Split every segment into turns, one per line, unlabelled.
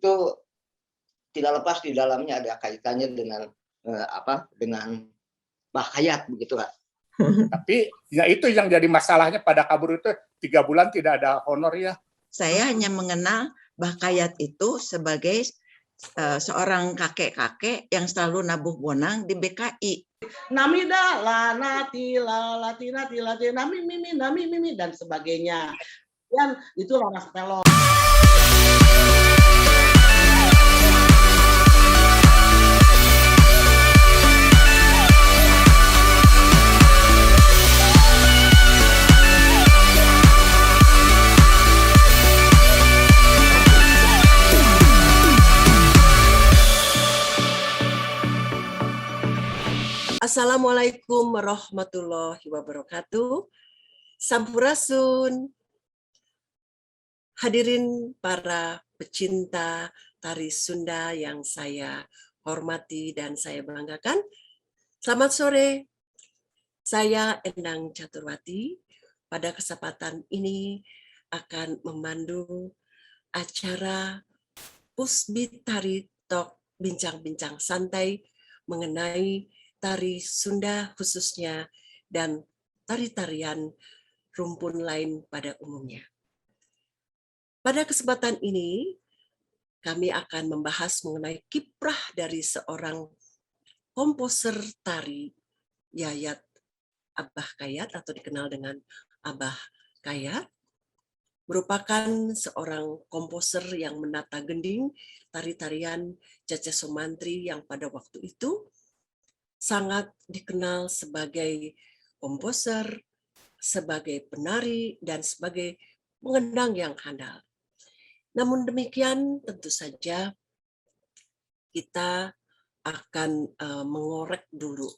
Itu tidak lepas di dalamnya ada kaitannya dengan dengan Bahayat begitu Kak.
Tapi ya itu yang jadi masalahnya pada kabur itu 3 bulan tidak ada honor ya.
Saya hanya mengenal Bah Kayat itu sebagai seorang kakek-kakek yang selalu nabuh bonang di BKI.
Namida la nati la lati nati lati nami mimi nami mimi dan sebagainya. Dan itu laras pelog.
Assalamualaikum warahmatullahi wabarakatuh. Sampurasun. Hadirin para pecinta tari Sunda yang saya hormati dan saya banggakan. Selamat sore. Saya Endang Caturwati. Pada kesempatan ini akan memandu acara Pusbi Tari Talk, bincang-bincang santai mengenai tari Sunda khususnya dan tari-tarian rumpun lain pada umumnya. Pada kesempatan ini, kami akan membahas mengenai kiprah dari seorang komposer tari Yayat Abah Kayat atau dikenal dengan Abah Kayat, merupakan seorang komposer yang menata gending tari-tarian Cece Somantri yang pada waktu itu sangat dikenal sebagai komposer, sebagai penari, dan sebagai pengendang yang handal. Namun demikian, tentu saja kita akan mengorek dulu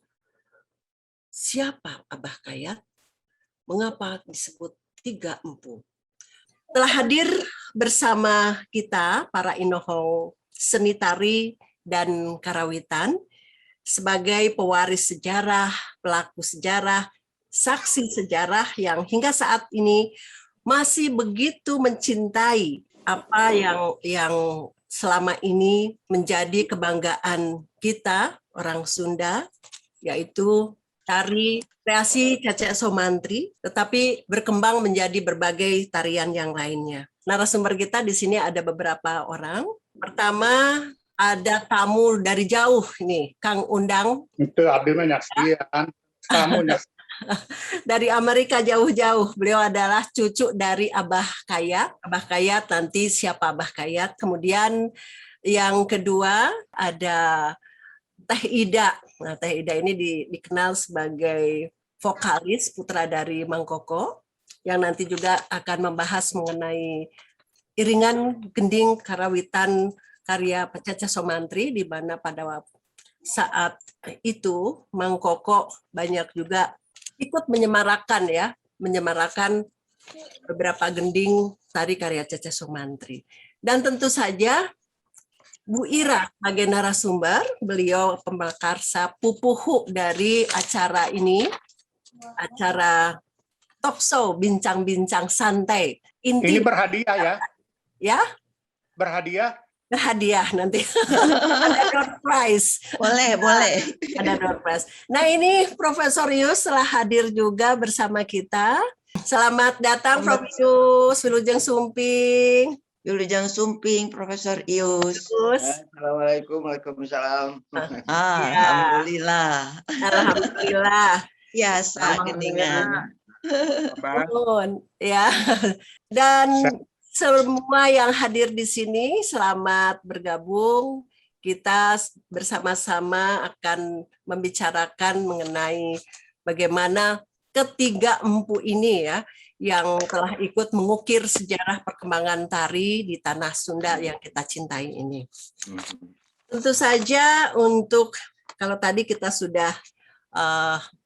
siapa Abah Kayat, mengapa disebut tiga empu. Telah hadir bersama kita para inohong seni tari dan karawitan, sebagai pewaris sejarah, pelaku sejarah, saksi sejarah yang hingga saat ini masih begitu mencintai apa yang selama ini menjadi kebanggaan kita orang Sunda, yaitu tari kreasi Cecek Somantri, tetapi berkembang menjadi berbagai tarian yang lainnya. Narasumber kita di sini ada beberapa orang. Pertama, ada tamu dari jauh nih, Kang Undang.
Itu abdi mah nyaksian, tamu nyaksian.
Dari Amerika jauh-jauh. Beliau adalah cucu dari Abah Kayat. Abah Kayat, nanti siapa Abah Kayat. Kemudian yang kedua ada Teh Ida. Nah, Teh Ida ini dikenal sebagai vokalis putra dari Mang Koko, yang nanti juga akan membahas mengenai iringan gending karawitan karya Cece Somantri, di mana pada saat itu Mang Koko banyak juga ikut menyemarakan menyemarakan beberapa gending tari karya Cece Somantri. Dan tentu saja Bu Ira sebagai narasumber, beliau pemrakarsa pupuhu dari acara ini, acara talkshow bincang-bincang santai.
Inti, ini berhadiah ya?
Ya?
Berhadiah?
Berhadiah nanti. Ada door prize.
Boleh, boleh.
Ada door prize. Nah, ini Profesor Yus telah hadir juga bersama kita. Selamat datang Prof Yus, Wilujeng Sumping.
Wilujeng Sumping, Profesor Yus.
Assalamualaikum, waalaikumsalam.
Alhamdulillah.
Alhamdulillah.
Biasa geningan.
Ya. Dan semua yang hadir di sini, selamat bergabung. Kita bersama-sama akan membicarakan mengenai bagaimana ketiga empu ini ya, yang telah ikut mengukir sejarah perkembangan tari di tanah Sunda yang kita cintai ini. Tentu saja untuk, kalau tadi kita sudah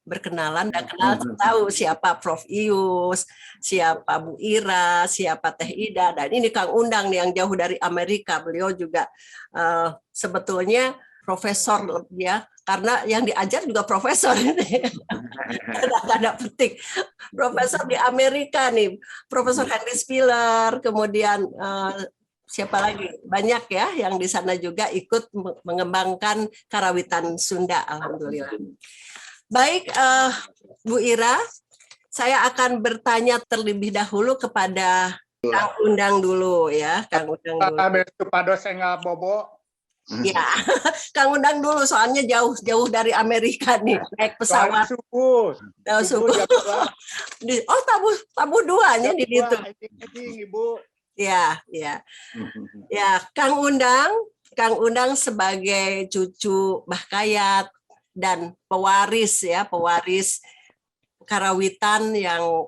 berkenalan dan kenal, tahu siapa Prof Ius, siapa Bu Ira, siapa Teh Ida, dan ini Kang Undang nih yang jauh dari Amerika. Beliau juga sebetulnya profesor ya, karena yang diajar juga profesor ini. Tanda petik. Profesor di Amerika nih, Profesor Henry Spiller, kemudian Siapa lagi? Banyak ya yang di sana juga ikut mengembangkan karawitan Sunda, alhamdulillah. Baik, Bu Ira, saya akan bertanya terlebih dahulu kepada Kang Undang dulu ya, Kang Undang dulu.
Supados enggal bobo.
Ya, Kang Undang dulu soalnya jauh-jauh dari Amerika nih, naik pesawat.
Subuh.
Oh, subuh. Oh, tabuh tabuh duanya di situ.
Ibu.
Ya, ya. Ya, Kang Undang sebagai cucu Mbah Kayat dan pewaris ya, pewaris karawitan yang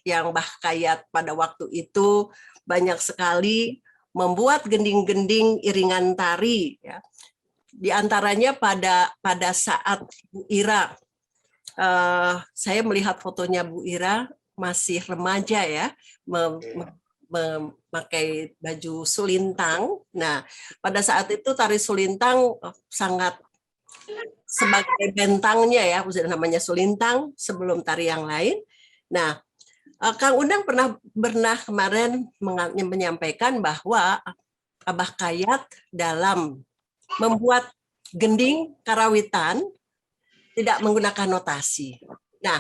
Mbah Kayat pada waktu itu banyak sekali membuat gending-gending iringan tari ya. Di antaranya pada pada saat Bu Ira, saya melihat fotonya Bu Ira masih remaja ya, memakai baju sulintang. Nah, pada saat itu tari sulintang sangat sebagai bentangnya ya, namanya sulintang sebelum tari yang lain. Nah, Kang Undang pernah pernah kemarin menyampaikan bahwa Abah Kayat dalam membuat gending karawitan tidak menggunakan notasi. Nah,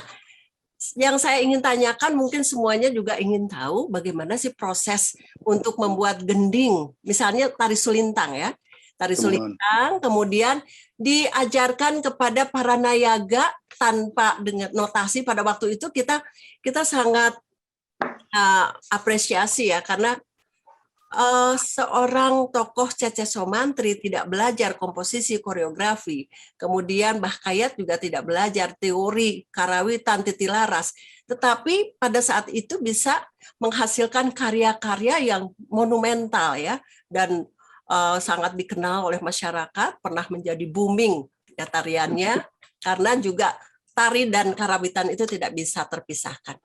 yang saya ingin tanyakan, mungkin semuanya juga ingin tahu bagaimana sih proses untuk membuat gending, misalnya tari sulintang ya. Tari sulintang kemudian diajarkan kepada para nayaga tanpa dengan notasi. Pada waktu itu kita kita sangat apresiasi ya, karena seorang tokoh Cece Somantri tidak belajar komposisi koreografi, kemudian Mbah Kayat juga tidak belajar teori karawitan titilaras, tetapi pada saat itu bisa menghasilkan karya-karya yang monumental ya, dan sangat dikenal oleh masyarakat, pernah menjadi booming ya tariannya, karena juga tari dan karawitan itu tidak bisa terpisahkan.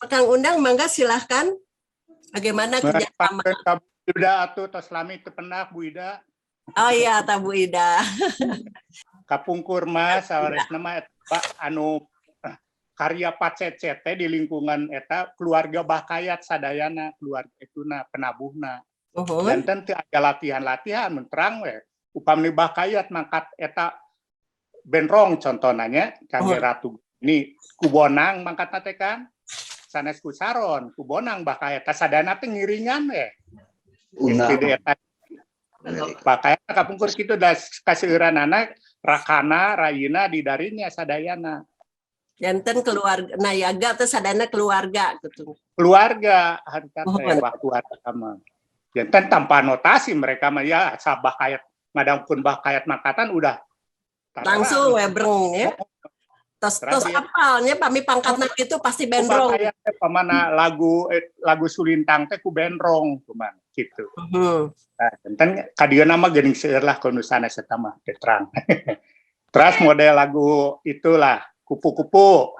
Kang Undang, mangga silahkan. Bagaimana kerjasama?
Bu Ida atuh tos lami teu pendak, Bu Ida.
Oh iya, Bu Ida.
Kapungkur mah sawaresna mah Pak anu karya Pak Cece di lingkungan eta keluarga Bah Kayat sadayana, keluarga ituna penabuhna. Janten teu aya latihan-latihan, mun terang we. Upami Bah Kayat mangkat eta benrong contohna nya kangge Ratu ini ku bonang mangkatna teh kan sanes ku saron, ku bonang Bah Kayat teh sadayana teh ngiringan we. Jadi eta Bah Kayat kapungkur kitu da kaseueuranana rakana rayina di darinya sadayana.
Janten keluarga nayaga teh sadayana keluarga gitu.
Keluarga harita teh waktu harita mah. Janten tanpa notasi mereka mah ya, sabah Kayat ngadangkeun Bah Kayat mangkatan udah
langsung we breng ya. Tos tos apalnya pami pangkatna itu pasti benrong.
Bah Kayat pamana lagu lagu sulintang teh ku benrong kumaha gitu. Nah, janten kadieuna mah geuning seueur lah ku nu sanes eta mah terang. Terus model lagu itulah kupu-kupu.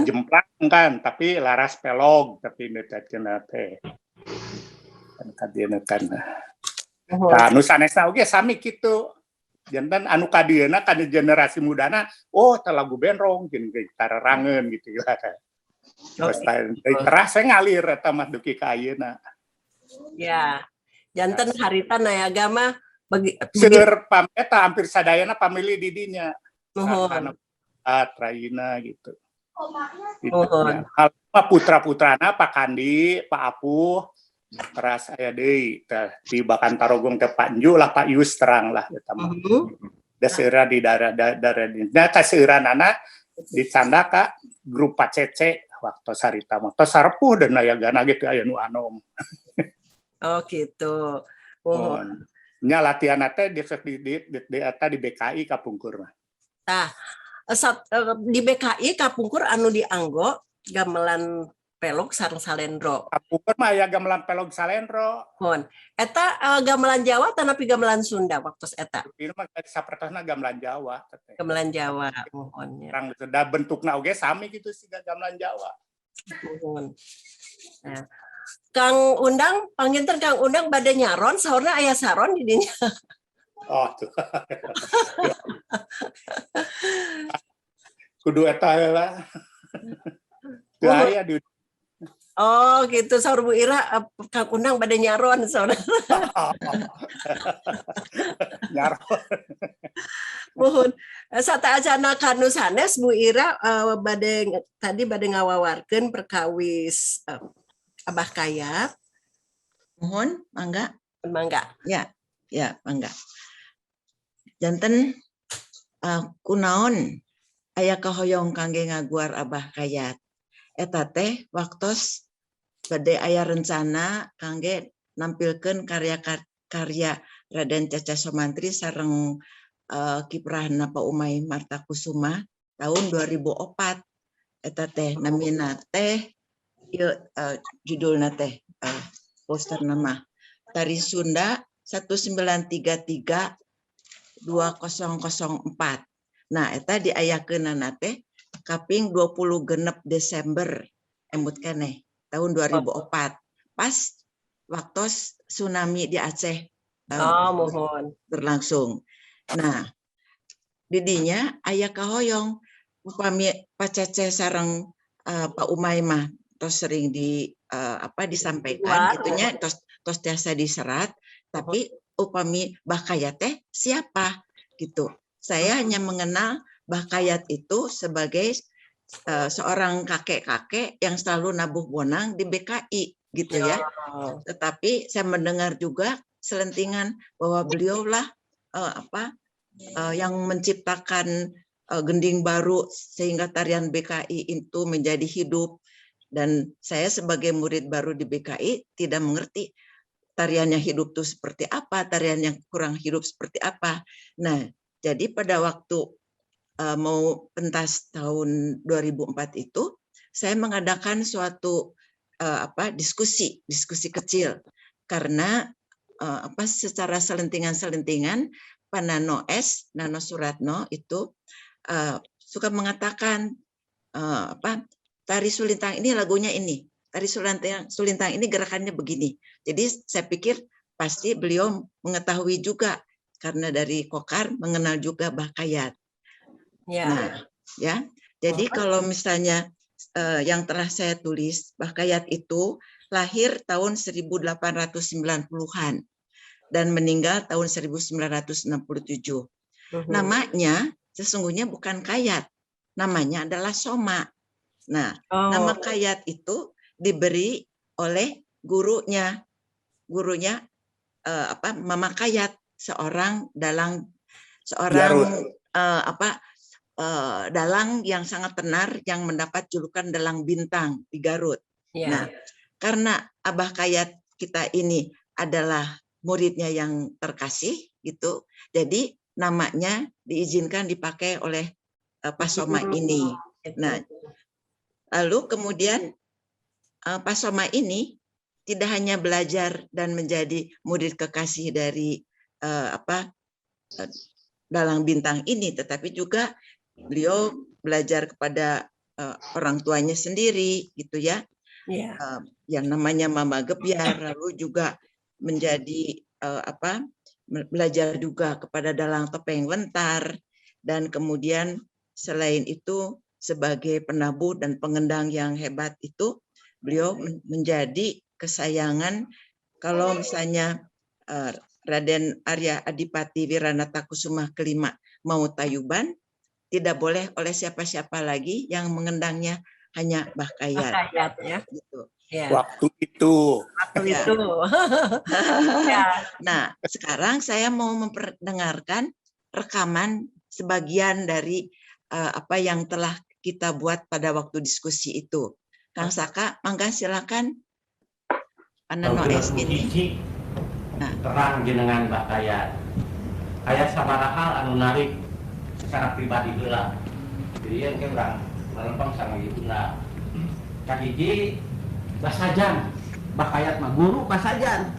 Jemplang kan, tapi laras pelog tapi netatkeun teh. Kan kadieuna kan. Nah, nu sanesna oge sami kitu. Janten anu kadieuna kana generasi mudana, oh teh lagu benrong jeung tararangeun gitu ya. Terus teras ngalir eta mah dugi ka ayeuna.
Ya. Janten harita nayaga mah bagi
Seueur pam eta hampir sadayana pamili di dinya.
Nuhun.
Rayina gitu. Gitu.
Nuhun.
Ya. Hal putra-putrana Pak Kandi, Pak Apuh, teras aya deui teh di Bakan Tarogong teh Pak Nju lah, Pak Yus terang lah eta mah. Da seueur di daerah daerah di. Nah, kaseueuranana dicanda ka grup Pak Cece waktu sarita mah. Tos sarepuh dan nayagana gitu aya nu anom.
Oh gitu.
Oh. Nya latihan teh di eta di BKI kapungkur mah.
Tah, di BKI kapungkur anu dianggo gamelan pelog sareng salendro.
Kapungkur mah aya gamelan pelog salendro.
Mohon. Eta gamelan Jawa tanapi gamelan Sunda waktu eta?
Ieu mah sapertosna gamelan Jawa teh.
Gamelan Jawa, mohon ya.
Terang da bentukna oge sami gitu sih gamelan Jawa.
Mohon. Nah. Kang Undang, panginten Kang Undang bade nyaron, saurna aya saron di dinya.
Oh, tuh. Kudu eta heula. Teu aya di
Oh. Oh gitu, saur Bu Ira, Kang Undang bade nyaron saur.
Nyaron.
Muhun. Sateuacana kanu sanes, Bu Ira, bade tadi bade ngawawarkeun perkawis Abah Kayat.
Mohon, mangga.
Mangga.
Ya, ya, mangga. Janten kunaon aya kahoyong kangge ngaguar Abah Kayat. Eta teh waktos bade aya rencana kangge nampilkeun karya karya Raden Caca Somantri sareng kiprahna Pak Umay Marta Kusuma tahun 2004. Eta teh namina teh ieu, judulna teh, poster nama Tari Sunda 1933 2004. Nah, eta diayakeunana teh kaping 26 Desember emut keneh tahun 2004. Pas waktos tsunami di Aceh
Oh, muhun.
Berlangsung. Nah, didinya aya kahoyong upami Pak Cece sareng Pak Umay mah tos sering di apa, disampaikan
Luar.
Itunya tos tos tiasa diserat, tapi upami Bah Kayat teh siapa gitu. Saya hanya mengenal Bah Kayat itu sebagai seorang kakek-kakek yang selalu nabuh bonang di BKI gitu ya. Tetapi saya mendengar juga selentingan bahwa beliaulah apa, yang menciptakan gending baru sehingga tarian BKI itu menjadi hidup, dan saya sebagai murid baru di BKI tidak mengerti tarian yang hidup itu seperti apa, tarian yang kurang hidup seperti apa. Nah, jadi pada waktu mau pentas tahun 2004 itu, saya mengadakan suatu apa, diskusi, diskusi kecil karena apa, secara selentingan-selentingan Pak Nano S, Nano Suratno itu suka mengatakan apa, tari Sulintang ini lagunya ini, tari Sulintang, Sulintang ini gerakannya begini. Jadi saya pikir pasti beliau mengetahui juga karena dari Kokar mengenal juga Bah Kayat. Nah, ya. Jadi kalau misalnya yang telah saya tulis, Bah Kayat itu lahir tahun 1890-an dan meninggal tahun 1967. Namanya sesungguhnya bukan Kayat, namanya adalah Soma. Nah, nama Kayat itu diberi oleh gurunya, gurunya apa, Mama Kayat, seorang dalang, seorang apa, dalang yang sangat tenar yang mendapat julukan Dalang Bintang di Garut. Nah, karena Abah Kayat kita ini adalah muridnya yang terkasih gitu, jadi namanya diizinkan dipakai oleh Pak Soma ini. Nah, lalu kemudian Pak Soma ini tidak hanya belajar dan menjadi murid kekasih dari apa, Dalang Bintang ini, tetapi juga beliau belajar kepada orang tuanya sendiri gitu ya. Yang namanya Mama Gebyar, lalu juga menjadi apa, belajar juga kepada Dalang Topeng Wentar, dan kemudian selain itu sebagai penabuh dan pengendang yang hebat itu beliau menjadi kesayangan kalau misalnya Raden Arya Adipati Wiranata Kusuma kelima mau tayuban, tidak boleh oleh siapa-siapa lagi yang mengendangnya, hanya Bah Kayat.
Bah Kayat ya.
Gitu.
Ya.
Waktu itu.
Waktu
Ya.
itu. Ya.
Nah, sekarang saya mau memperdengarkan rekaman sebagian dari apa yang telah kita buat pada waktu diskusi itu. Kang Saka, mangga silakan. Nano S ini.
Hiji.
Nah.
Terang jenengan Bah Kayat. Aya sabaraha hal anu narik secara pribadi heula. Jadi yang ke urang lempeng sama ibuna. Kahiji, basajan. Bah Kayat mah guru basajan.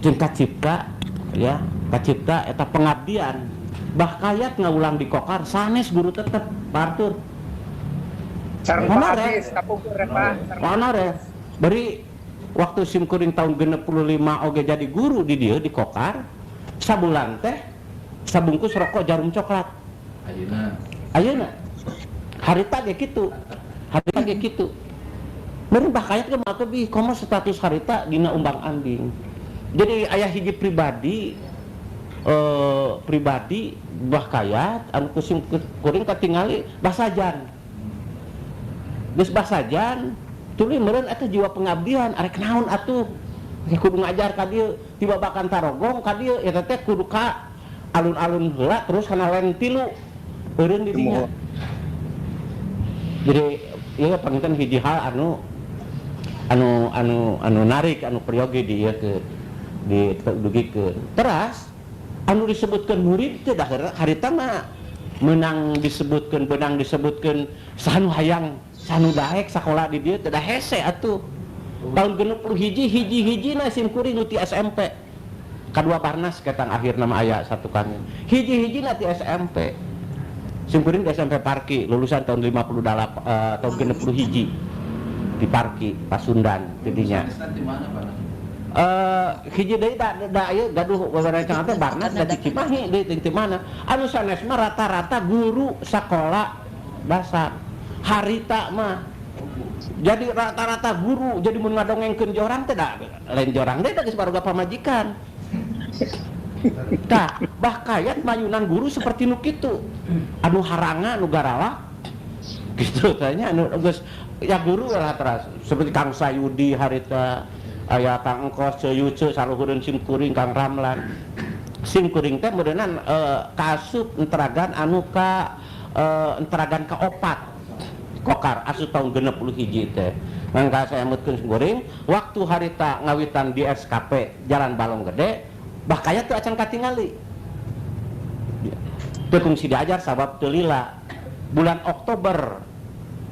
Jeung kacipta ya, kacipta eta pengabdian. Bah Kayat ngawulang di Kokar sanes guru tetep, Pak Arthur.
Sareng Pak
Honorer.
Aziz, kapungkur ya, Pak. Sareng
Honorer. Beri waktu sim kuring tahun 65 oge jadi guru di dieu di Kokar, sabulan teh sabungkus rokok Jarum coklat.
Ayeuna.
Ayeuna. Harita ge kitu. Harita ge kitu. Meureun Bah Kayat ge mah tebih komo status harita dina umbang ambing. Jadi aya hiji pribadi, pribadi Bah Kayat anu ku sim kuring katingali basajan. Geus basajan tuluy meureun eta jiwa pengabdian, arek naon atuh kudu ngajar ka dieu, tiba bakan Tarogong ka dieu eta teh kudu ka alun-alun heula terus kana len 3 eureun di dinya. Jadi ieu panginten hiji hal anu anu anu anu narik, anu peryogi di ieu ke di dugikeun. Teras anu disebutkeun murid teh da harita mah menang disebutkeun, benang disebutkeun sanu hayang sanu daek sakola di dieu teh da hese atuh. Tahun 61 hiji-hijina sim kuring nu ti SMP. Kadua Barnas ketang akhir nama aya satu kami. Hiji-hijina ti SMP. Sim kuring di SMP Parki lulusan tahun 58, tahun 61 di Parki Pasundan tidinya. Hiji deui da ieu gaduh wawancara teh Barnas da di Cimahi deui ti mana. Anu sanes mah rata-rata guru sakola dasar. Harita mah jadi rata-rata guru, jadi mun ngadongengkeun jorang teh da lain jorang deui da geus baroga pamajikan. Tah, Bah Kayat mayunan guru seperti nu kitu. Anu haranga nu garalak gitu tanya anu geus ya guru lah teras seperti Kang Sayudi harita aya Kang Engkos Ceu saluhureun sim kuring Kang Ramlan. Sim kuring teh meureunnan kaasup enteragan anu ka enteragan kaopat kokar asup tahun 61 teh. Ngan ka saya emutkeun sim kuring waktu harita ngawitan di SKP Jalan Balong Gede Bah Kayat teu acan katingali. Teu kungsi diajar sabab teu lila. Bulan Oktober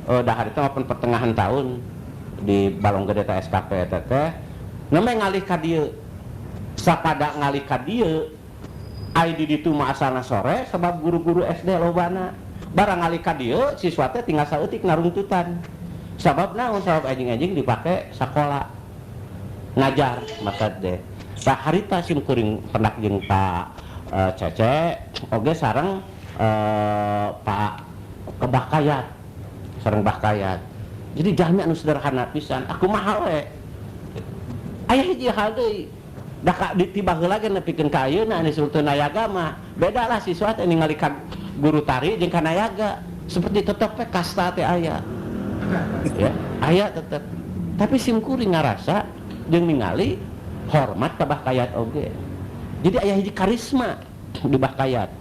dah harita mah pertengahan tahun di Balong Gede teh SKP eta teh nembe ngalih ka dieu. Sapada ngalih ka dieu ai di ditu mah asalna sore sabab guru-guru SD lobana. Barang ngalih ka dieu siswa teh tinggal saeutik narungtutan. Sabab naon? Sabab anjing-anjing dipake sakola ngajar maksud deh. Tah harita sim kuring pendak jeung Pak Cece oge sareng Pak Bah Kayat. Sareng Bah Kayat. Jadi jalmi anu sederhana pisan, aku mahal we. Aya hiji hal deui. Da ka ditiba heula ge nepikeun ka ayeuna anu disebutkeun nayaga mah. Beda lah siswa teh ningali ka guru tari jeung ka nayaga. Seperti tetep we kasta teh aya. Ya, aya tetep. Tapi sim kuring ngarasa jeung ningali hormat ka Bah Kayat oge. Jadi aya hiji karisma di Bah Kayat.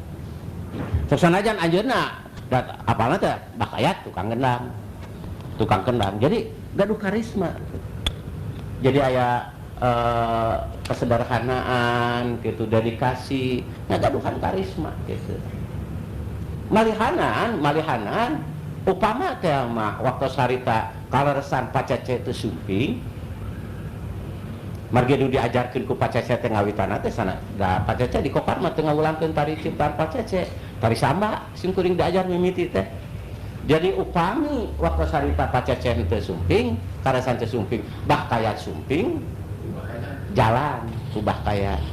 Sanajan anjeunna da apalna teh Bah Kayat tukang kendang. Tukang kendang. Jadi gaduh karisma. Jadi aya kesederhanaan gitu, dedikasi, ngagaduhan karisma gitu. Malihanan upama teh mah waktu sarita kaleresan Pak Cece teu sumping margi nu diajarkeun ku Pak Cece teh ngawitanna teh sana da Pak Cece di Kokar mah teu ngawulangkeun tari ciptaan Pak Cece, tari samba sim kuring diajar mimiti teh. Jadi upami waktu sarita Pak Cece teu sumping, kaleresan teu sumping, Bah Kayat sumping jalan ku Bah Kayat.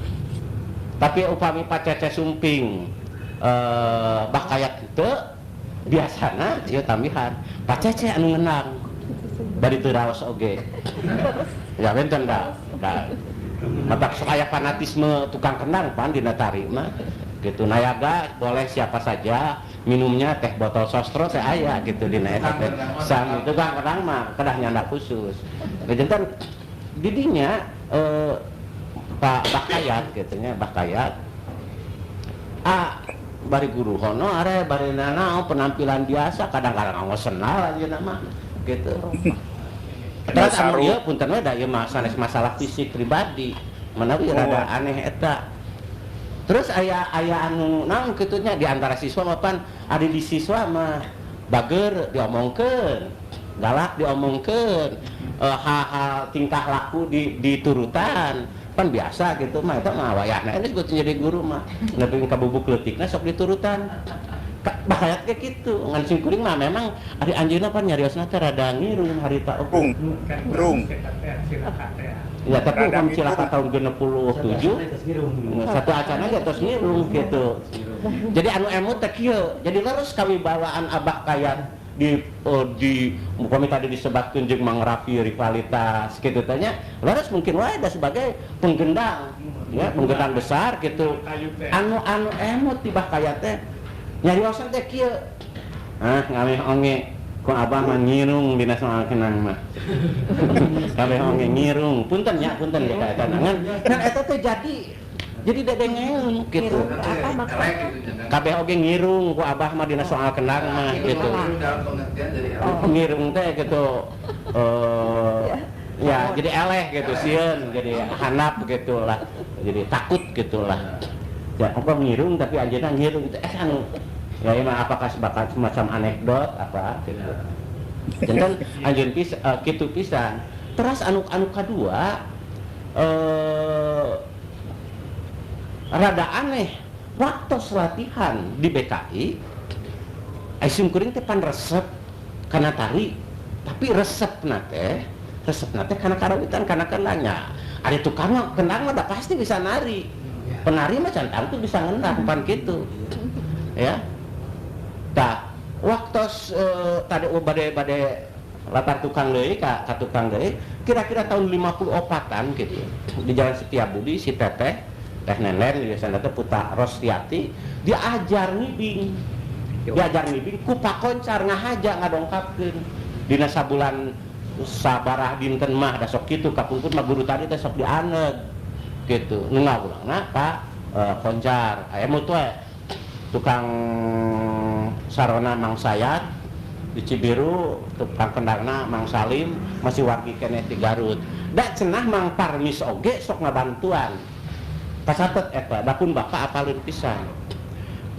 Tapi upami Pak Cece sumping Bah Kayat teu biasana ieu tambihan Pak Cece anu ngenang bari teu raos oge. Ya benten da. Da. Matak sok aya fanatisme tukang kendang pan dina tari mah. Gitu nayaga boleh siapa saja minumnya teh botol sostro teh aya gitu dina eta teh. Sami tukang kendang mah kedah nyandak khusus. Janten didinya Pak Bah Kayat gitu nya, Bah Kayat. Ah bari guru hono are bari nanaon penampilan biasa kadang-kadang nganggo senal aja mah gitu. Terus anu ieu punten we da ieu mah sanes masalah fisik pribadi manawi rada aneh eta. Terus aya anu naon kitu nya di antara siswa mah pan ari di siswa mah bager diomongkeun, galak diomongkeun, hal-hal tingkah laku diturutan pan biasa gitu mah eta mah wayahna geus jadi guru mah nepi ka bubuk leutikna sok diturutan. Bah Kayat ge kitu ngan sim kuring mah memang ari anjeunna pan nyariosna teh rada ngirung harita oge.
Rung.
Ya tapi upami cilaka tahun 67 satu acana ge tos ngirung gitu. Jadi anu emut teh kieu, jadi leres kawibawaan Abah Kayat Di upami tadi disebutkeun jeung Mang Rafi rivalitas gitu teh nya, leres mungkin wae da sebagai penggendang ya, penggendang besar gitu. Anu anu emut ti Bah Kayat teh nyariosan teh kieu, ah, ngameh onge ku abah mah ngirung dina soal kendang mah, kabeh onge ngirung. Punten nya, punten ya, eta ngan ngan eta teh jadi dedengeun gitu.
Apa maksudnya?
Kabeh oge ngirung ku abah mah dina soal kendang mah gitu.
Dalam pengertian jadi
oh, ngirung teh gitu, ya jadi eleh gitu, sieun, jadi handap gitu lah, jadi takut gitu lah ya. Apa ngirung, tapi anjeunna ngirung teh anu ya emang apakah bakal semacam anekdot apa gitu. Janten anjeun kitu pisan. Terus anu anu kadua, rada aneh, waktu latihan di BKI sim kuring teh pan resep kana tari, tapi resep teh kana karawitan, kana kendangnya. Ada tukang mah kendang mah udah pasti bisa nari, penari mah can tangtu bisa ngendang pan gitu ya. Tah, waktu tadi, oh, bade bade latar tukang deui ka tukang deui, kira-kira tahun 54-an gitu, di Jalan Setiabudi si Teteh, Teh Nenen biasanya teh, Puta Rostiati, diajar ngibing, diajar ngibing ku Pak Koncar, ngahaja ngadongkapkeun dina sabulan sabaraha dinten mah da sok kitu. Kapungkur mah guru tadi teh sok dianeg gitu, nu ngawulangna Pak Koncar aya mutu tukang sarona Mang Sayat di Cibiru, tukang kendangna Mang Salim masih wargi keneh di Garut, da cenah Mang Parmis oge sok ngabantuan. Kacatet eta da pun bapak apalin pisan.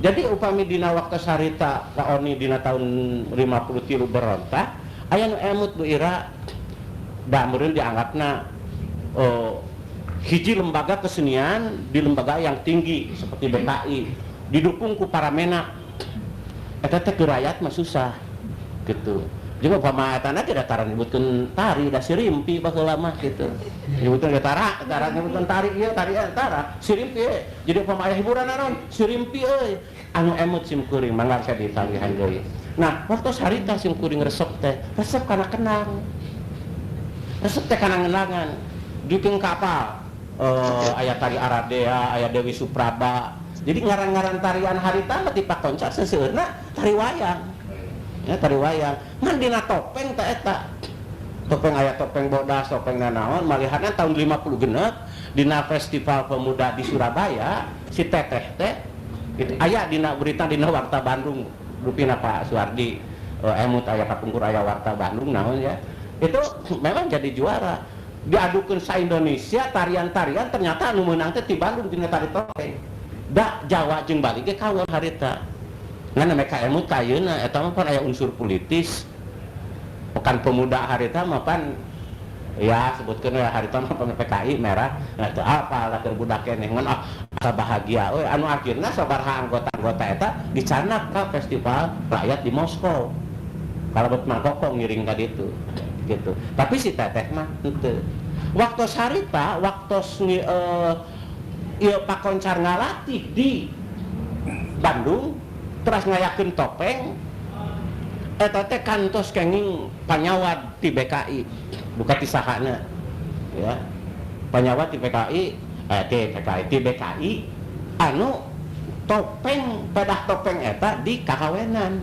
Jadi upami dina waktu sarita kaoni dina tahun 53 berontak, aya nu emut Bu Ira, da meureun dianggapna, oh, hiji lembaga kesenian di lembaga yang tinggi seperti BKI didukung ku para menak eta teh, ke rakyat mah susah gitu. Juga upama eta na tidak tara nyebutkeun tari, da sirimpi baheula mah gitu. Nyebutkeun ge tara, tara nyebutkeun tari ieu, tari ieu tara, sirimpi we. Jadi upama aya hiburan naon, sirimpi euy. Anu emut sim kuring mangga saya ditanggihan deui. Nah, waktu harita sim kuring resep teh, resep kana kendang. Resep teh kana ngendangan. Dukung kapal, aya tari Aradea, aya Dewi Supraba. Jadi ngaran-ngaran tarian harita mah ti Pak Koncar seseueurna tari wayang. Ya, tari wayang. Ngan dina topeng teh eta. Topeng, aya topeng bodas, topeng nanaon, malihanna tahun 50 genep dina festival pemuda di Surabaya si Teteh teh itu aya dina berita dina Warta Bandung, rupina Pak Suwardi emut aya kapungkur aya Warta Bandung naon ya. Itu memang jadi juara. Diadukeun sa Indonesia tarian-tarian, ternyata anu meunang teh di Bandung dina tari topeng. Da Jawa jeung Bali ge kawon harita. Ngan mereka emut ka ayeuna eta mah pan aya unsur politis. Pekan pemuda harita mah pan ya sebutkeun we harita mah pan PKI merah. Nah, teu apa lah keur budak keneh, ngan ah asa bahagia we, anu akhirna sabaraha anggota-anggota eta dicanak ka festival rakyat di Moskow. Kalebet mangkoko ngiring ka ditu gitu. Tapi si Teteh mah henteu. Waktu harita, waktu ieu Pak Koncar ngalatih di Bandung, terus ngayakeun topeng eta teh kantos kenging panyawat di BKI, bukan ti sahana ya, panyawat di PKI, di PKI, di BKI, anu topeng pedah topeng eta di kakawenan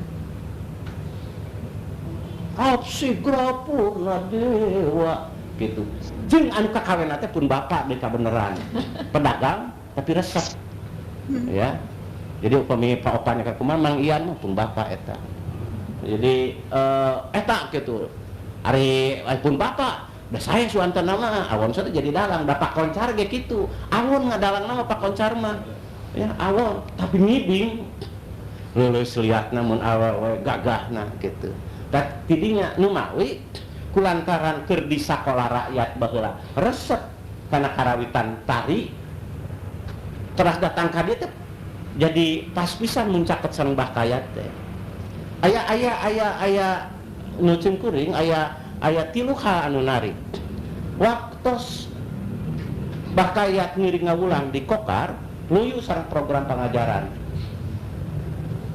Apsigra Purna Dewa gitu, jeung anu kakawenan teh pun bapak di kabeneran pedagang tapi resep ya. Jadi upami Pak Opan ka kumaha, Mang Ian mah pun bapak eta. Jadi eta gitu, ari pun bapak da saya suanten nama awon saya jadi dalang, da Pak Koncar ge kitu, awon ngadalang nama Pak Koncar mah ya awon, tapi ngibing lulus liatna mun awewe gagahna gitu. Da tidinya nu mawi kulantaran keur di sakola rakyat baheula resep kana karawitan tari, terus datang ka dieu teh jadi pas pisan mun caket sareng Bah Kayat teh. Aya aya aya aya nu kuring aya aya tilu hal anu narik. Waktos Bah Kayat ngiring ngawulang di Kokar, luyu sareng program pengajaran,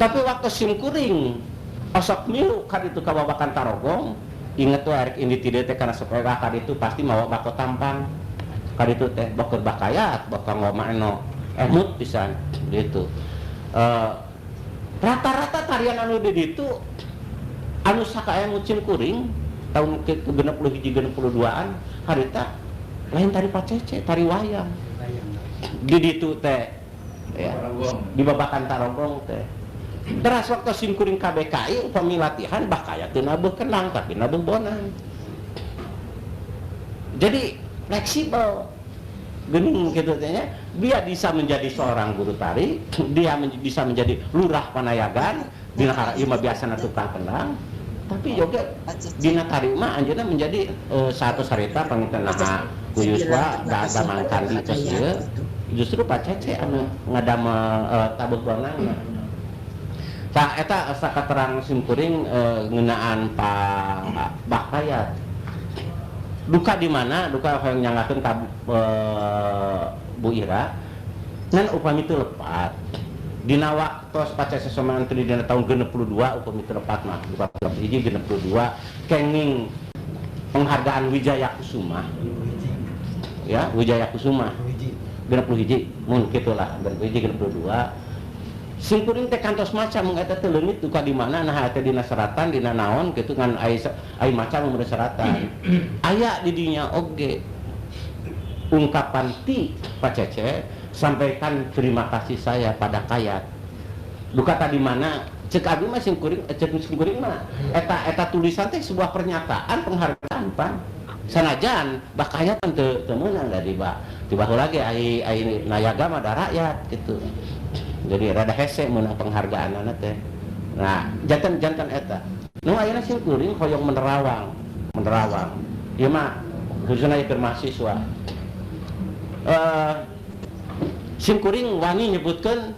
tapi waktu sim kuring Osok milu ka ditu ka Babakan Tarogong, inget tuh arek ini ti dieu teh kana sekolah ka ditu pasti mawa bako tampang. Ka ditu teh boker bakayat, bakal ngomong eno emut pisan gitu. Rata-rata tarian anu di ditu anu sakaemut sim kuring tahun ke 61 62-an harita lain tari pacece, tari wayang. Di ditu teh ya, di Babakan Tarogong teh. Teras waktu sim kuring KBKI upami latihan bakaya teu nabuh kendang tapi nabuh bonang. Jadi fleksibel gening gitu teh nya. Dia bisa menjadi seorang guru tari, dia bisa menjadi lurah panayagan, dina ieu mah biasana tukang kendang, tapi juga dina tari mah anjeunna menjadi satu sarita panginten naha ku yuswa damang kandi tos ieu justru Pak Cece anu ngadamel tabuh bonang. Tah eta sakaterang simkuring ngeunaan Pak Bakayat. Duka di mana? Duka hoyong nyanggakeun ka Bu Ira. Ngan upami teu lepat. Dina waktos Pak Cece Soman teh dina tahun 62 upami teu lepat mah duka hiji 62 kenging penghargaan Wijaya Kusuma. Ya, Wijaya Kusuma. 61 mun kitu lah, 61 62. Simkuring teh kantos maca mung eta teh leungit duka di mana nah teh dina seratan dina naon kitu ngan ai maca mun seratan. Aya di dinya oge ungkapan ti Pak Cece sampaikan terima kasih saya pada Kayat. Duka tadi mana cek abi mah simkuring, cek simkuring mah eta tulisan teh sebuah pernyataan penghargaan pan. Sanajan bah Kayat kan teu meunang da di baheula lagi ai nayaga mah da rakyat gitu. Jadi rada hese meunang penghargaanana teh. Nah, jantan-jantan eta. Nu ayeuna simkuring hoyong menerawang, menerawang. Ieu mah khususna keur mahasiswa. Simkuring wani nyebutkeun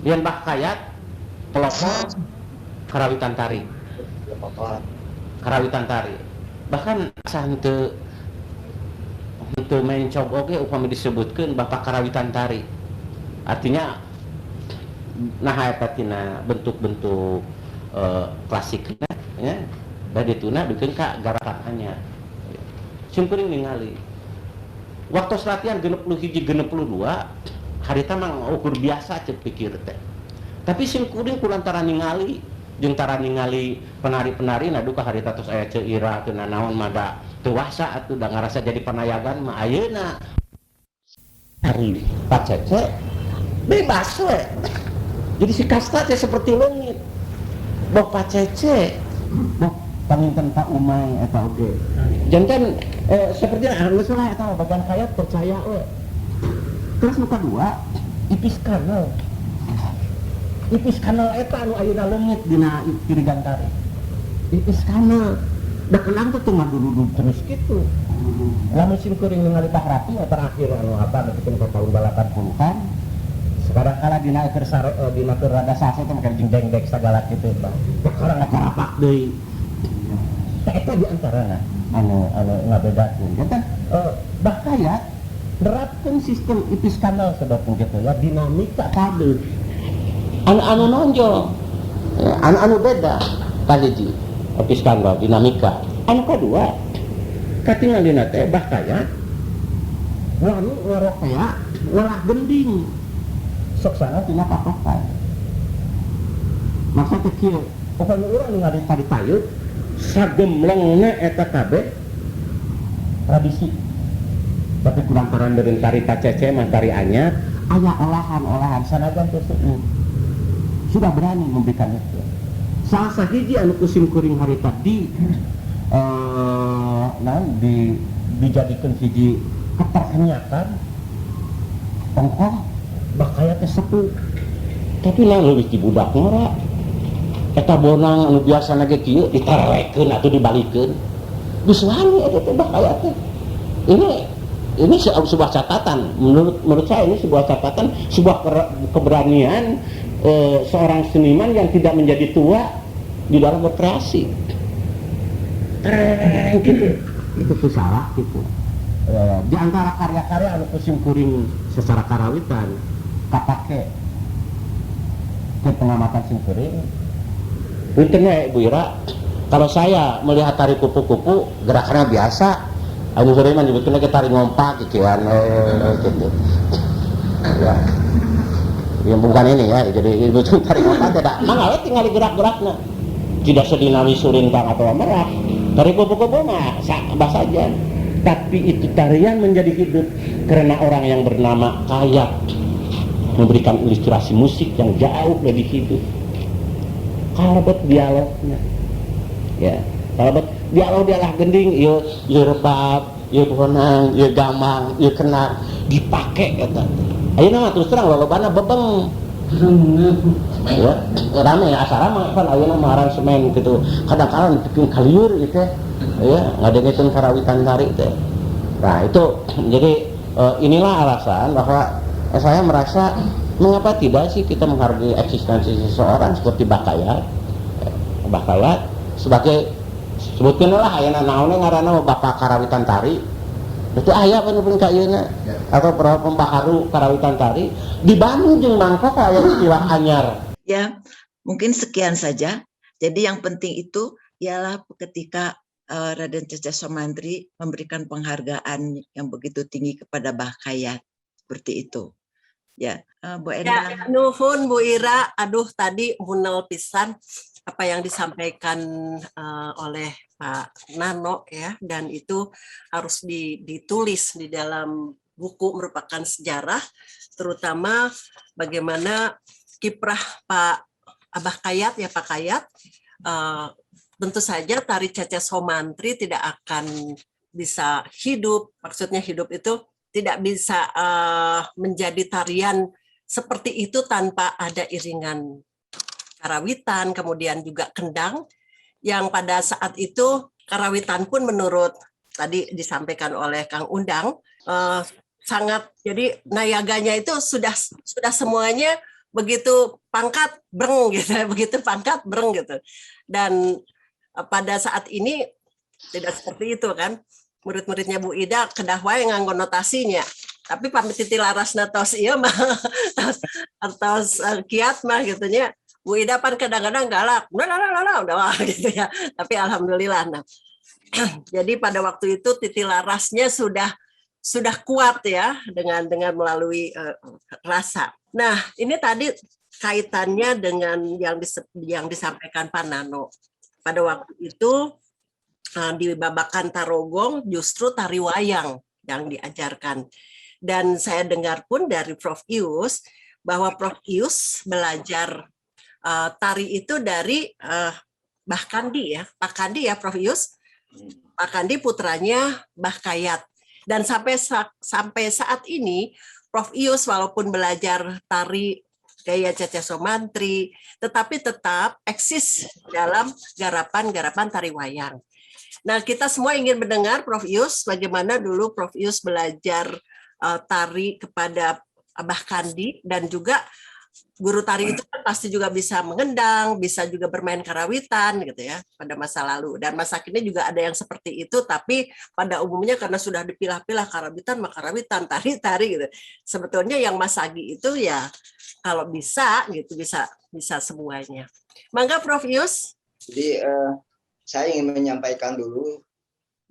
yen Bah Kayat pelopor karawitan tari. Karawitan tari. Bahkan asa henteu mencog oge upami disebutkeun Bapak Karawitan Tari. Artinya nah eta tina bentuk-bentuk klasikna ya da dituna bikeun ka garakan anyar. Simkuring ningali waktu latihan 61 62 harita mah ukur biasa cek pikir teh. Tapi simkuring kulantaran ningali jeung tara ningali penari-penari nah duka harita tos aya Ceu Ira teu nanaon mah da teu wasa atuh da ngarasa jadi panayagan mah ayeuna tari Pak Cece bebas we. Jadi si kasta teh seperti leungit. Boh Pak Cece, boh panginten Pak Umay eta oge. Janten seperti geus lah eta bagian Kayat percaya we. Terus nu kadua, Ipis Kanal. Ipis Kanal eta anu ayeuna leungit dina Tirigan Tari. Ipis Kanal da kendang teh teu ngadududug terus kitu. Lamun sim kuring ningali Pak Rapi terakhir anu apa nepikeun ka tahun 80-an. Sekarang kala dina keur sare, dina keur rada sase teh make jeung dengdek sagala kitu Pak. Perkara ngacarapak deui. Tah eta di antarana anu ngabedakeun. Janten Bah Kayat nerapkeun sistem Ipis Kanal sebabna kitu ya dinamika kabeh. Anu-anu nonjol, anu-anu beda kahiji Ipis Kanal dinamika. Anu kadua katingalina teh Bah Kayat wani ngarokea ngolah gending sok sana tina patokan. Maksud teh kieu, upami urang ningali tari payut sagemlengna eta kabeh tradisi. Tapi kulantaran dari tari pacece mah tari anyar aya olahan-olahan sanajan teu seueur. Sudah berani memberikan itu. Salah sahiji anu ku simkuring harita di dijadikeun hiji keterkenyatan ongkoh bakaya teh sepuh tapi nah leuwih ti budak ngora eta bonang anu biasana ge kieu ditarekeun atuh dibalikeun geus wani eta teh bakaya teh. Ini sebuah catatan menurut saya ini sebuah catatan, sebuah keberanian seorang seniman yang tidak menjadi tua di dalam berkreasi. Tereng gitu. Itu tuh salah gitu. Di antara karya-karya anu ku simkuring secara karawitan kapake ke pengamatan simkuring Punten ya Ibu Ira, kalau saya melihat tari kupu-kupu gerakannya biasa, anu sore mah nyebutkeun lagi tari ngompak gitu kan, gitu. Ya. Ya, bukan ini ya, jadi ibu tari ngompak tidak, mangga tinggal gerak-gerakna. Tidak sedinamis sulintang atau merak. Tari kupu-kupu mah saja. Tapi itu tarian menjadi hidup karena orang yang bernama Kayat memberikan ilustrasi musik yang jauh lebih hidup. Kalebet dialognya, ya, kalebet dialog dialah gending, ieu ieu rebab, ieu bonang, ieu gambang, ieu kendang dipake eta. Ayeuna mah terus terang lolobana bebeng. Ya, rame asa rame kan ayeuna mah aransemen gitu. Kadang-kadang bikin kaliur gitu ya, ngadengekeun karawitan tari teh. Nah, itu jadi inilah alasan bahwa saya merasa mengapa tidak sih kita menghargai eksistensi seseorang seperti Bakayat. Bakayat sebagai sebutkeun lah ayeuna naon ngaranna Bapak Karawitan Tari. Itu aya pun ka ieuna atau pembaharu karawitan tari di Bandung jeung Bangkok aya istilah anyar.
Ya, mungkin sekian saja. Jadi yang penting itu ialah ketika Raden Cecep Somantri memberikan penghargaan yang begitu tinggi kepada Bah Kayat seperti itu. Ya, Bu Endang.
Ya, nuhun Bu Ira. Aduh, tadi munel pisan apa yang disampaikan oleh Pak Nano ya, dan itu harus ditulis di dalam buku, merupakan sejarah, terutama bagaimana kiprah Pak Abah Kayat ya, Pak Kayat. Tentu saja tari Cecep Somantri tidak akan bisa hidup, maksudnya hidup itu tidak bisa menjadi tarian seperti itu tanpa ada iringan karawitan, kemudian juga kendang, yang pada saat itu karawitan pun menurut tadi disampaikan oleh Kang Undang, sangat, jadi nayaganya itu sudah semuanya begitu pangkat breng gitu, begitu pangkat breng gitu. Dan pada saat ini tidak seperti itu kan. Murid-muridnya Bu Ida kedah wae nganggo notasinya. Tapi pamit larasna tos ieu mah tos tos kiat mah gitu nya. Bu Ida pan kadang-kadang galak, udah lah udah gitu ya. Tapi alhamdulillah, nah. Jadi pada waktu itu titi larasnya sudah kuat ya dengan melalui rasa. Nah, ini tadi kaitannya dengan yang disampaikan Pak Nano. Pada waktu itu di Babakan Tarogong justru tari wayang yang diajarkan. Dan saya dengar pun dari Prof. Ius bahwa Prof. Ius belajar tari itu dari Bah Kandi ya, Pak Kandi ya Prof. Ius. Pak Kandi putranya Bah Kayat. Dan sampai sampai saat ini Prof. Ius walaupun belajar tari gaya Cecep Somantri, tetapi tetap eksis dalam garapan-garapan tari wayang. Nah, kita semua ingin mendengar Prof. Ius, bagaimana dulu Prof. Ius belajar tari kepada Abah Kandi, dan juga guru tari itu kan pasti juga bisa mengendang, bisa juga bermain karawitan gitu ya pada masa lalu. Dan masa kini juga ada yang seperti itu, tapi pada umumnya karena sudah dipilah-pilah karawitan maka karawitan, tari-tari gitu. Sebetulnya yang Masagi itu ya kalau bisa gitu bisa bisa semuanya. Mangga Prof Ius.
Jadi saya ingin menyampaikan dulu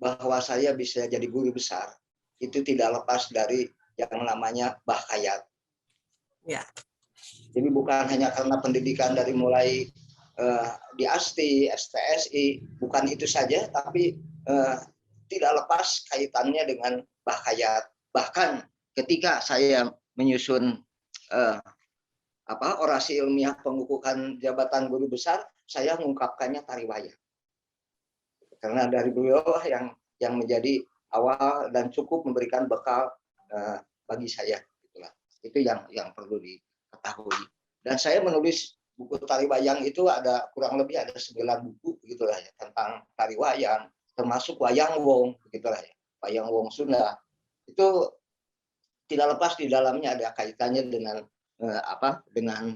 bahwa saya bisa jadi guru besar itu tidak lepas dari yang namanya Bah Kayat.
Ya.
Jadi bukan hanya karena pendidikan dari mulai di ASTI, STSI, bukan itu saja, tapi tidak lepas kaitannya dengan Bah Kayat. Bahkan ketika saya menyusun apa orasi ilmiah pengukuhan jabatan guru besar, saya mengungkapkannya tari wayang. Karena dari beliau yang menjadi awal dan cukup memberikan bekal bagi saya. Itulah. Itu yang perlu diketahui. Dan saya menulis buku tari wayang itu ada kurang lebih ada 9 buku begitulah ya tentang tari wayang, termasuk wayang wong begitulah ya, wayang wong Sunda. Itu tidak lepas di dalamnya ada kaitannya dengan apa? Dengan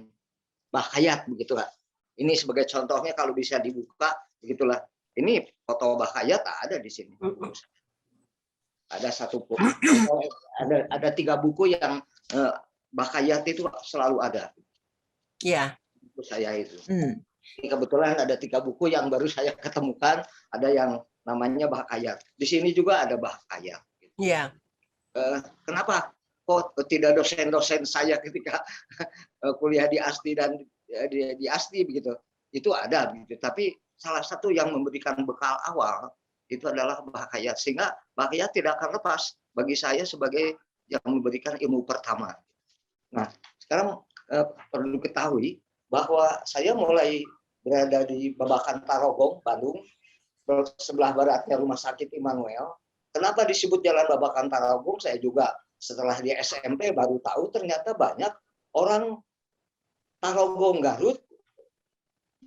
Bah Kayat begitulah. Ini sebagai contohnya kalau bisa dibuka begitulah. Ini foto Bah Kayat ada di sini. Ada satu buku, ada 3 buku yang Bah Kayat itu selalu ada.
Iya.
Buku saya itu. Ini kebetulan ada 3 buku yang baru saya ketemukan, ada yang namanya Bah Kayat. Di sini juga ada Bah Kayat.
Iya.
Kenapa kok tidak dosen-dosen saya ketika kuliah di ASTI dan di ASTI begitu? Itu ada begitu. Tapi salah satu yang memberikan bekal awal itu adalah Bah Kayat, sehingga Bah Kayat tidak akan lepas bagi saya sebagai yang memberikan ilmu pertama. Nah, sekarang perlu diketahui bahwa saya mulai berada di Babakan Tarogong, Bandung, sebelah baratnya Rumah Sakit Immanuel. Kenapa disebut Jalan Babakan Tarogong? Saya juga setelah di SMP baru tahu ternyata banyak orang Tarogong Garut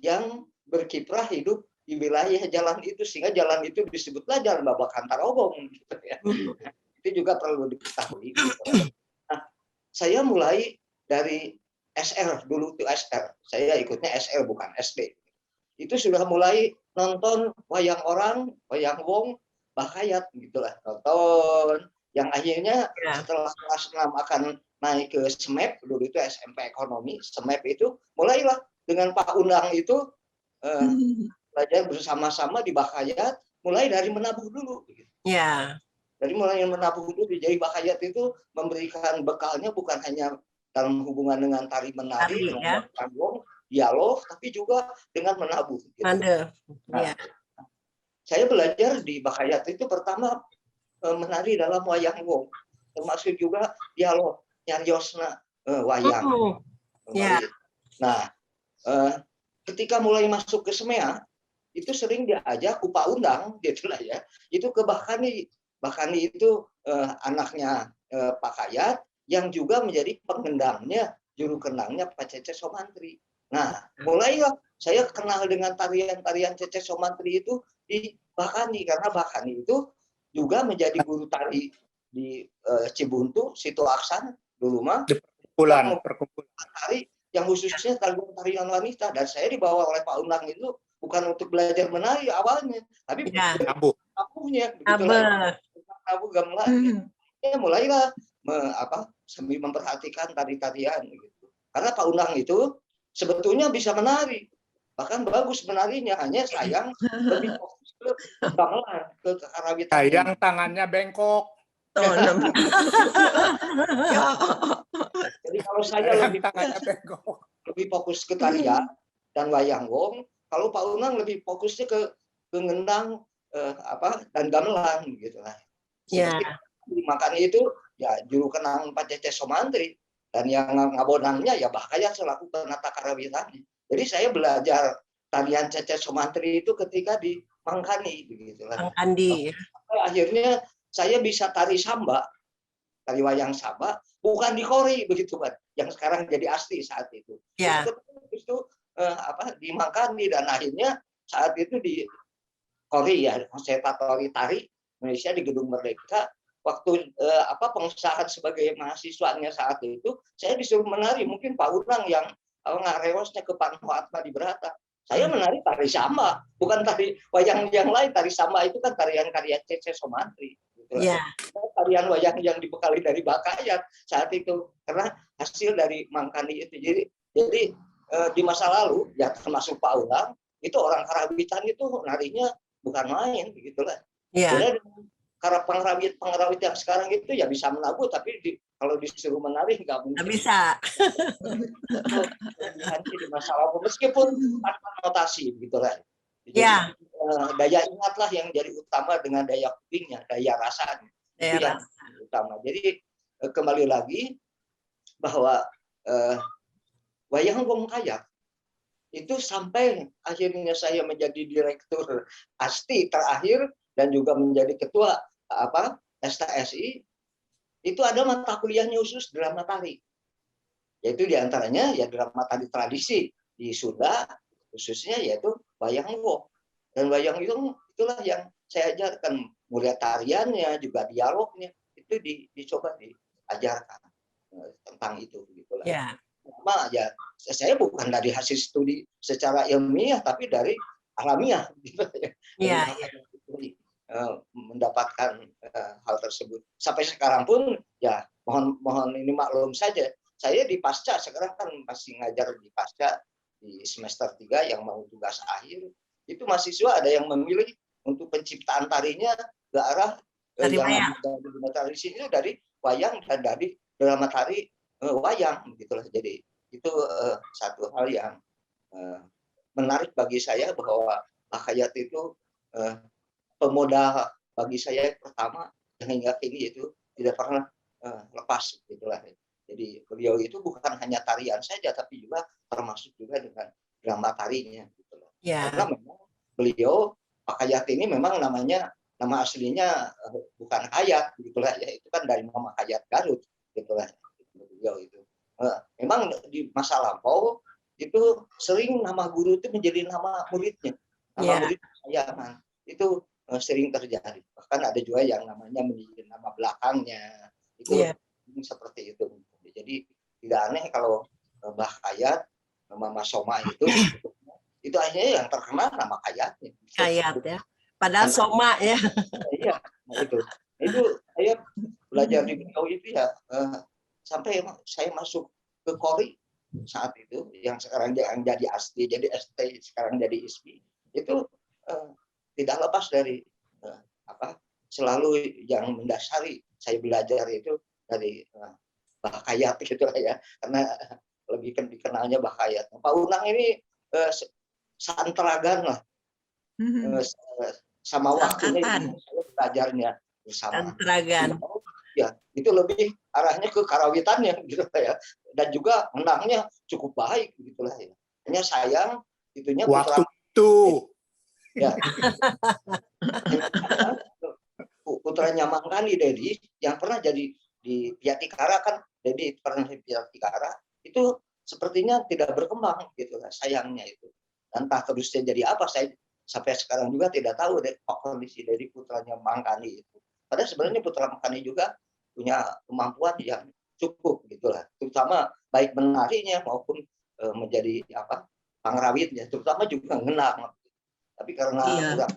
yang berkiprah hidup di wilayah jalan itu, sehingga jalan itu disebutlah Jalan Babakan Tarogong. Gitu ya. Itu juga perlu diketahui. Nah, saya mulai dari SR, dulu itu SR. Saya ikutnya SR bukan SD. Itu sudah mulai nonton wayang orang, wayang wong, Bah Kayat gitulah, nonton. Yang akhirnya setelah kelas 6 akan naik ke SMEP, dulu itu SMP Ekonomi, SMEP itu mulailah dengan Pak Undang itu belajar bersama-sama di Bah Kayat, mulai dari menabuh dulu. Gitu.
Ya.
Dari mulai menabuh dulu, jadi Bah Kayat itu memberikan bekalnya bukan hanya dalam hubungan dengan tari menari, dengan panggung, dialog, tapi juga dengan menabuh. Gitu.
Nah, ya.
Saya belajar di Bah Kayat itu pertama menari dalam wayang wong, termasuk juga dialog nyariosna wayang.
Ya.
Nah, ketika mulai masuk ke SMEA, itu sering diajak ku Pak Undang, gitulah ya. Itu ke Bahkani. Bahkani itu anaknya Pak Kayat, yang juga menjadi pengendangnya, juru kendangnya Pak Cece Somantri. Nah, mulailah saya kenal dengan tarian-tarian Cece Somantri itu di Bahkani, karena Bahkani itu juga menjadi guru tari di Cibuntu, Situ Aksan dulu mah.
Perkumpulan
tari yang khususnya tarian wanita, dan saya dibawa oleh Pak Undang itu bukan untuk belajar menari awalnya, tapi nabuhnya, begitulah. Nabuh gamelan. Ya, mulailah sambil memperhatikan tari-tarian gitu. Karena Pak Undang itu sebetulnya bisa menari, bahkan bagus menarinya, hanya sayang lebih fokus ke gamelan, ke karawitan.
Sayang tangannya bengkok.
Jadi kalau saya lebih fokus ke tarian dan wayang wong, kalau Pak Undang lebih fokusnya ke ngendang dan gamelan gitu lah.
Ya.
Makanya itu ya juru kenang Pak Cece Somantri, dan yang ngabonangnya ya Bah Kayat selaku penata karawitannya. Jadi saya belajar tarian Cece Somantri itu ketika di Mangkani begitulah.
Mangkani.
Akhirnya saya bisa tari samba, tari wayang samba, bukan di Kori begitu kan, yang sekarang jadi ASTI saat itu.
Ya.
Itu di Mangkani, dan akhirnya saat itu di Kori ya, Konservatori Tari Indonesia di Gedung Merdeka. Waktu pengesahan sebagai mahasiswanya saat itu, saya disuruh menari. Mungkin Pak Undang yang ngarewosnya ke Pak Atma di Berata. Saya menari tari samba, bukan tari wayang yang lain. Tari samba itu kan tarian karya Cece Somantri. Gitu.
Yeah.
Tarian wayang yang dibekali dari Bah Kayat saat itu, karena hasil dari Mangkani itu. Jadi di masa lalu, ya termasuk Pak Undang, itu orang karawitan itu narinya bukan main, begitulah.
Yeah.
Jadi, karena pengrawit yang sekarang itu ya bisa menabuh, tapi kalau disuruh menari nggak mungkin.
Nggak bisa.
Di masa lalu, meskipun tanpa notasi, gitu lah. Jadi,
ya.
Daya ingatlah yang jadi utama dengan daya kupingnya, daya rasanya.
Daya
itu yang utama. Jadi kembali lagi bahwa wayang wong Kayat itu sampai akhirnya saya menjadi direktur ASTI terakhir dan juga menjadi ketua STSI, itu ada mata kuliahnya khusus drama tari, yaitu diantaranya ya drama tari tradisi di Sunda khususnya yaitu wayang wong. Dan wayang wong itulah yang saya ajarkan, mulai tariannya juga dialognya itu dicoba diajarkan tentang itu gitulah.
Ya.
Pertama, ya saya bukan dari hasil studi secara ilmiah tapi dari alamiah gitu ya.
Ya,
ya. Mendapatkan hal tersebut. Sampai sekarang pun ya mohon ini maklum saja. Saya di pasca sekarang kan masih ngajar di pasca di di semester 3 yang mau tugas akhir, itu mahasiswa ada yang memilih untuk penciptaan tarinya ke arah
tari
yang dari sini dari wayang dan dari drama tari wayang gitulah. Jadi itu satu hal yang menarik bagi saya bahwa Mbah Kayat itu pemodal bagi saya pertama yang hingga kini itu tidak pernah lepas gitulah. Jadi beliau itu bukan hanya tarian saja tapi juga termasuk juga dengan drama tarinya gitu loh.
Ya.
Karena memang beliau Pak Kayat ini memang namanya, nama aslinya bukan Kayat gitulah ya, itu kan dari Mama Kayat Garut gitulah beliau itu. Memang di masa lampau itu sering nama guru itu menjadi nama muridnya. Nama murid kesayangan itu sering terjadi. Bahkan ada juga yang namanya menjadi nama belakangnya. Itu seperti itu. Jadi tidak aneh kalau Mbah Kayat, Mama Soma itu akhirnya yang terkenal nama Kayatnya.
Kayat ya. Padahal Soma ya.
Iya, nah itu. Itu saya belajar di beliau itu ya sampai saya masuk ke Kori saat itu yang sekarang yang jadi ASTI, jadi ST, sekarang jadi ISPI. Itu tidak lepas dari selalu yang mendasari saya belajar itu dari Mbah Kayat gitu lah ya, karena lebih dikenalnya Mbah Kayat. Pak Unang ini santragan lah, sama waktunya saya belajarnya bersama.
Santragan.
Ya, itu lebih arahnya ke karawitannya gitu lah ya, dan juga menangnya cukup baik gitulah ya. Hanya sayang itunya
waktu itu.
Ya. Putranya Mangkani Dedi yang pernah jadi di Piatikara kan, Dedi pernah di Piatikara itu sepertinya tidak berkembang gitu lah, sayangnya itu. Entah terusnya jadi apa, saya sampai sekarang juga tidak tahu deh kondisi dari putranya Mangkani itu. Padahal sebenarnya putra Mangkani juga punya kemampuan yang cukup gitulah, terutama baik menarinya maupun menjadi pangrawitnya, terutama juga ngenang. Tapi karena kurang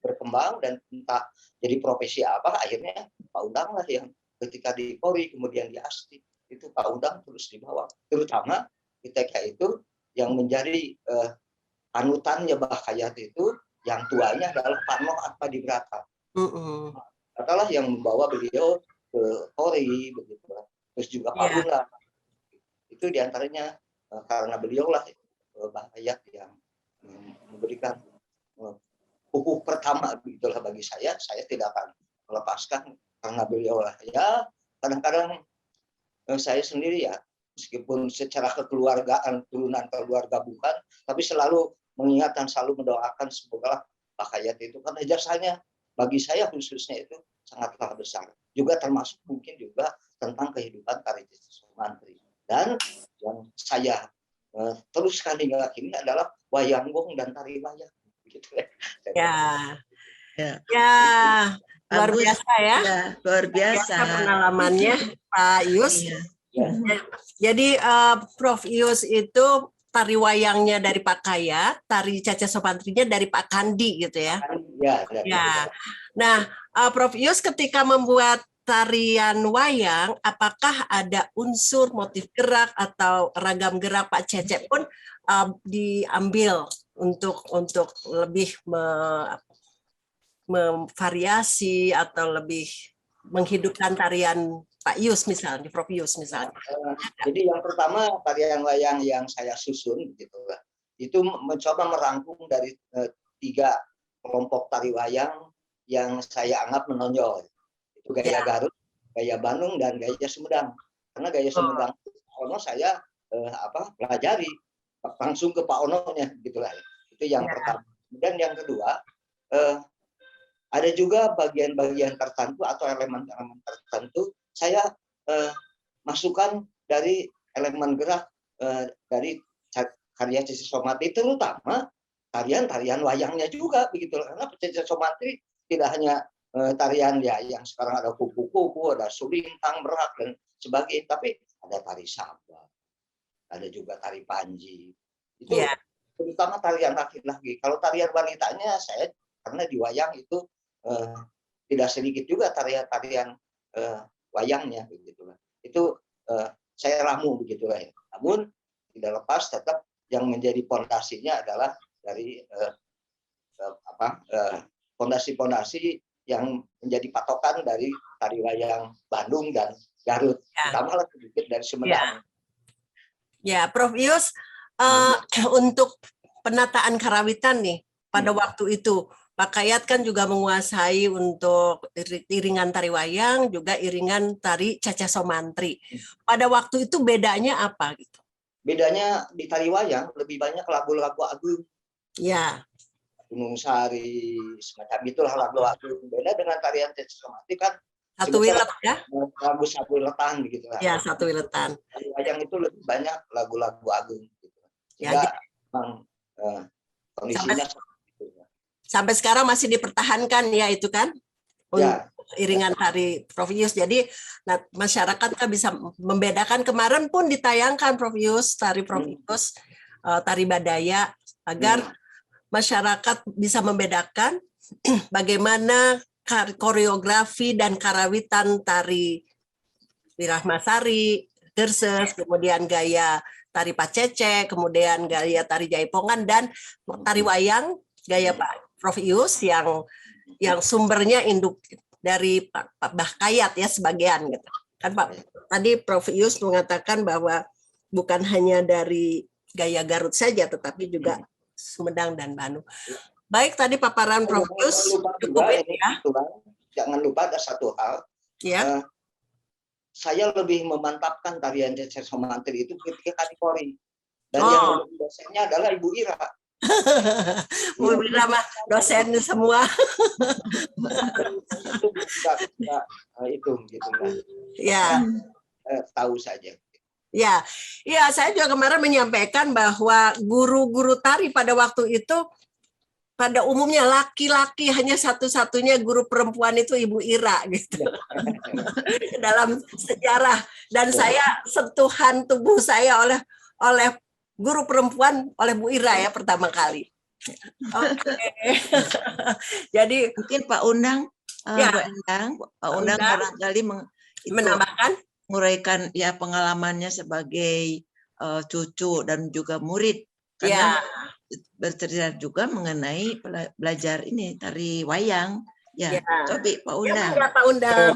berkembang dan entah jadi profesi apa, akhirnya Pak Undang lah yang ketika di Kori kemudian di ASTI itu Pak Undang terus dibawa, terutama ketika itu yang menjadi panutannya Mbah Kayat itu yang tuanya adalah Parno Atmadibrata. Katalah yang membawa beliau ke Kori begitu, terus juga Pak Undang itu diantaranya karena beliau lah Mbah Kayat yang memberikan pupuk pertama begitulah bagi saya tidak akan melepaskan karena beliau lah ya. Kadang-kadang saya sendiri ya, meskipun secara kekeluargaan turunan keluarga bukan, tapi selalu mengingat dan selalu mendoakan semoga Pak Kayat itu, karena jasanya bagi saya khususnya itu sangatlah besar. Juga termasuk mungkin juga tentang kehidupan tari Cece Somantri. Dan yang saya teruskan hingga kini adalah wayang wong dan tari wayang. Gitu ya.
Ya. Ya, luar biasa ya.
Ya, luar biasa
pengalamannya Pak Yus.
Iya.
Ya.
Jadi Prof Yus itu tari wayangnya dari Pak Kayat, tari Cece Somantrinya dari Pak Kandi gitu ya.
Ya.
Ya. Nah, Prof Yus ketika membuat tarian wayang, apakah ada unsur motif gerak atau ragam gerak Pak Cece pun diambil untuk lebih memvariasi atau lebih menghidupkan tarian Pak Yus misalnya, Prof Yus misalnya.
Jadi yang pertama tarian wayang yang saya susun gitu lah, itu mencoba merangkum dari 3 kelompok tari wayang yang saya anggap menonjol. Itu gaya Garut, gaya Bandung, dan gaya Sumedang. Karena gaya Sumedang Ono saya pelajari langsung ke Pak Ono-nya gitulah. Itu yang pertama. Kemudian yang kedua, ada juga bagian-bagian tertentu atau elemen-elemen tertentu saya masukkan dari elemen gerak dari karya Cece Somantri, terutama tarian-tarian wayangnya juga begitu. Karena Cece Somantri tidak hanya tarian ya yang sekarang ada kupu-kupu, ada sulintang, merak dan sebagainya, tapi ada tari sabah, ada juga tari panji. Itu terutama tarian laki-laki. Kalau tarian wanitanya saya karena di wayang itu tidak sedikit juga tarian-tarian wayangnya begitulah. Itu saya ramu begitulah ya. Namun tidak lepas tetap yang menjadi pondasinya adalah dari apa, pondasi-pondasi yang menjadi patokan dari tari wayang Bandung dan Garut. Tambahlah sedikit dari Sumedang.
Ya, Prof. Yus, untuk penataan karawitan nih pada waktu itu, Pak Kayat kan juga menguasai untuk iringan tari wayang, juga iringan tari Caca Somantri. Pada waktu itu bedanya apa gitu?
Bedanya di tari wayang lebih banyak lagu-lagu agung. Gunung Sari, semacam itulah lagu agung. Beda dengan tarian Caca Somantri kan
satu wilet ya?
Lagu satu wiletan gitu lah.
Ya, satu wiletan.
Tari wayang itu lebih banyak lagu-lagu agung gitu. Sehingga
Ya,
memang kondisinya seperti itu.
Sampai sekarang masih dipertahankan ya itu kan?
Ya.
Untuk iringan tari Prof. Yus. Jadi nah, masyarakat kan bisa membedakan. Kemarin pun ditayangkan Prof. Yus, tari Prof. Yus, tari Badaya, agar masyarakat bisa membedakan bagaimana koreografi dan karawitan tari Wirahmasari, Gerses, kemudian gaya tari Pacece, kemudian gaya tari Jaipongan, dan tari wayang gaya Pak Prof. Yus yang sumbernya induk dari Pak Bah Kayat ya sebagian gitu. Kan Pak tadi Prof. Yus mengatakan bahwa bukan hanya dari gaya Garut saja tetapi juga Sumedang dan Bandung. Baik, tadi paparan Prof.
Jangan
Yus
lupa
cukup
juga
ini
ini,
ya.
kebetulan, jangan lupa ada satu hal. Saya lebih memantapkan tarian Cece Somantri itu ketika Kanikori. Dan yang dosennya adalah Ibu Ira.
Bu Ira mah dosen semua.
Itu bisa, itu gitu kan. Tahu saja.
Ya, ya, saya juga kemarin menyampaikan bahwa guru-guru tari pada waktu itu pada umumnya laki-laki, hanya satu-satunya guru perempuan itu Ibu Ira gitu. Dalam sejarah, dan saya sentuhan tubuh saya oleh guru perempuan oleh Bu Ira ya pertama kali. Oke. Jadi
mungkin Pak Undang,
Ya.
Bu Endang, Pak Undang
Undang.
barangkali itu
menambahkan,
menguraikan ya pengalamannya sebagai cucu dan juga murid. Karena bercerita juga mengenai belajar ini tari wayang. Ya, cobi Pak Undang.
Ya, Pak Undang.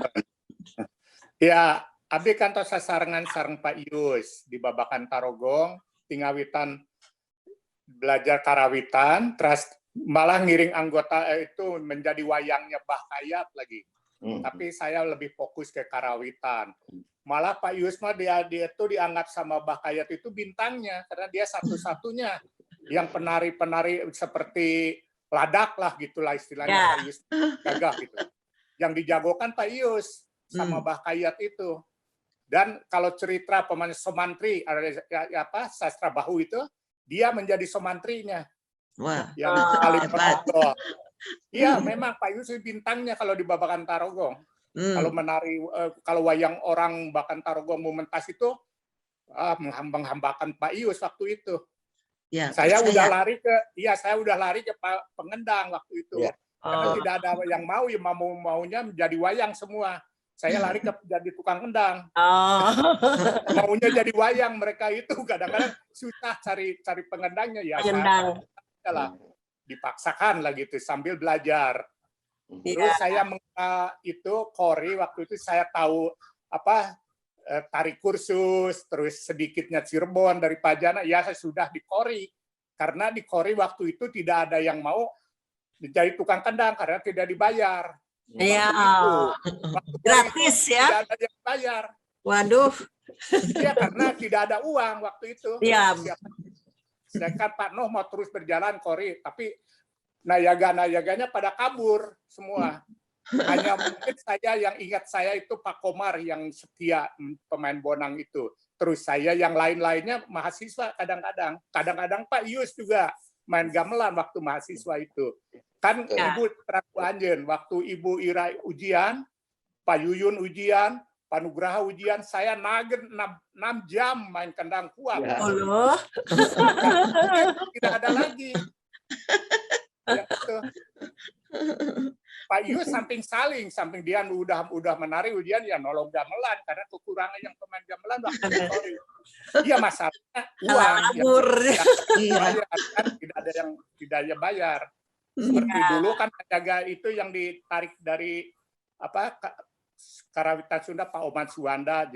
Ya, abdi kantos sasarengan sareng Pak Yus di Babakan Tarogong, tingawitan belajar karawitan, terus malah ngiring anggota itu menjadi wayangnya Bah Kayat lagi. Tapi saya lebih fokus ke karawitan. Malah Pak Yus mah dia itu dianggap sama Bah Kayat itu bintangnya karena dia satu-satunya yang penari-penari seperti ladak lah gitulah istilahnya. Pak Yus gagah gitu. Yang dijagokan Pak Yus sama Bah Kayat itu. Dan kalau cerita pemain somantri ada ya, apa sastra bahu itu dia menjadi somantrinya.
Wah.
Yang paling
Hebat.
menonjol. Iya, memang Pak Yus bintangnya kalau di Babakan Tarogong. Kalau menari, kalau wayang orang Babakan Tarogong mau mentas itu menghambang-hambakan Pak Yus waktu itu.
Ya,
saya
percaya.
udah lari ke, iya saya udah lari ke Pengendang waktu itu. Karena tidak ada yang mau, ya mau maunya menjadi wayang semua. Saya lari ke jadi tukang kendang. Maunya jadi wayang mereka itu kadang-kadang susah cari pengendangnya ya.
Pengendang.
Saya lah dipaksakan lah gitu sambil belajar. Terus saya mengenal itu kori waktu itu saya tahu apa tari kursus, terus sedikitnya Cirebon dari Pajana, ya saya sudah di kori. Karena di kori waktu itu tidak ada yang mau menjadi tukang kendang karena tidak dibayar. Waktu itu. Waktu
Gratis
itu
ya.
Tidak ada yang bayar.
Waduh.
Iya, karena tidak ada uang waktu itu. Siapa? Sedangkan Pak Noh mau terus berjalan kori, tapi nayaga-nayaganya pada kabur semua. Hanya mungkin saya yang ingat saya itu Pak Komar yang setia pemain bonang itu. Terus saya yang lain-lainnya mahasiswa kadang-kadang. Kadang-kadang Pak Yus juga main gamelan waktu mahasiswa itu. Kan Ibu Prabu Anjen, waktu Ibu Ira ujian, Pak Yuyun ujian, Pak Nugraha ujian, saya nagen 6 jam main kendang kuat.
Allah.
Tidak ada lagi. Ya, itu. Pak Yus samping saling, samping dia udah menari ujian ya nolong gamelan karena kekurangan yang pemain gamelan waktu itu. Iya, masalahnya uang yang
Kabur.
Iya.
bayar kan tidak ada yang tidak ada bayar. Seperti dulu kan jaga itu yang ditarik dari apa Karawitan Sunda Pak Oman Suwanda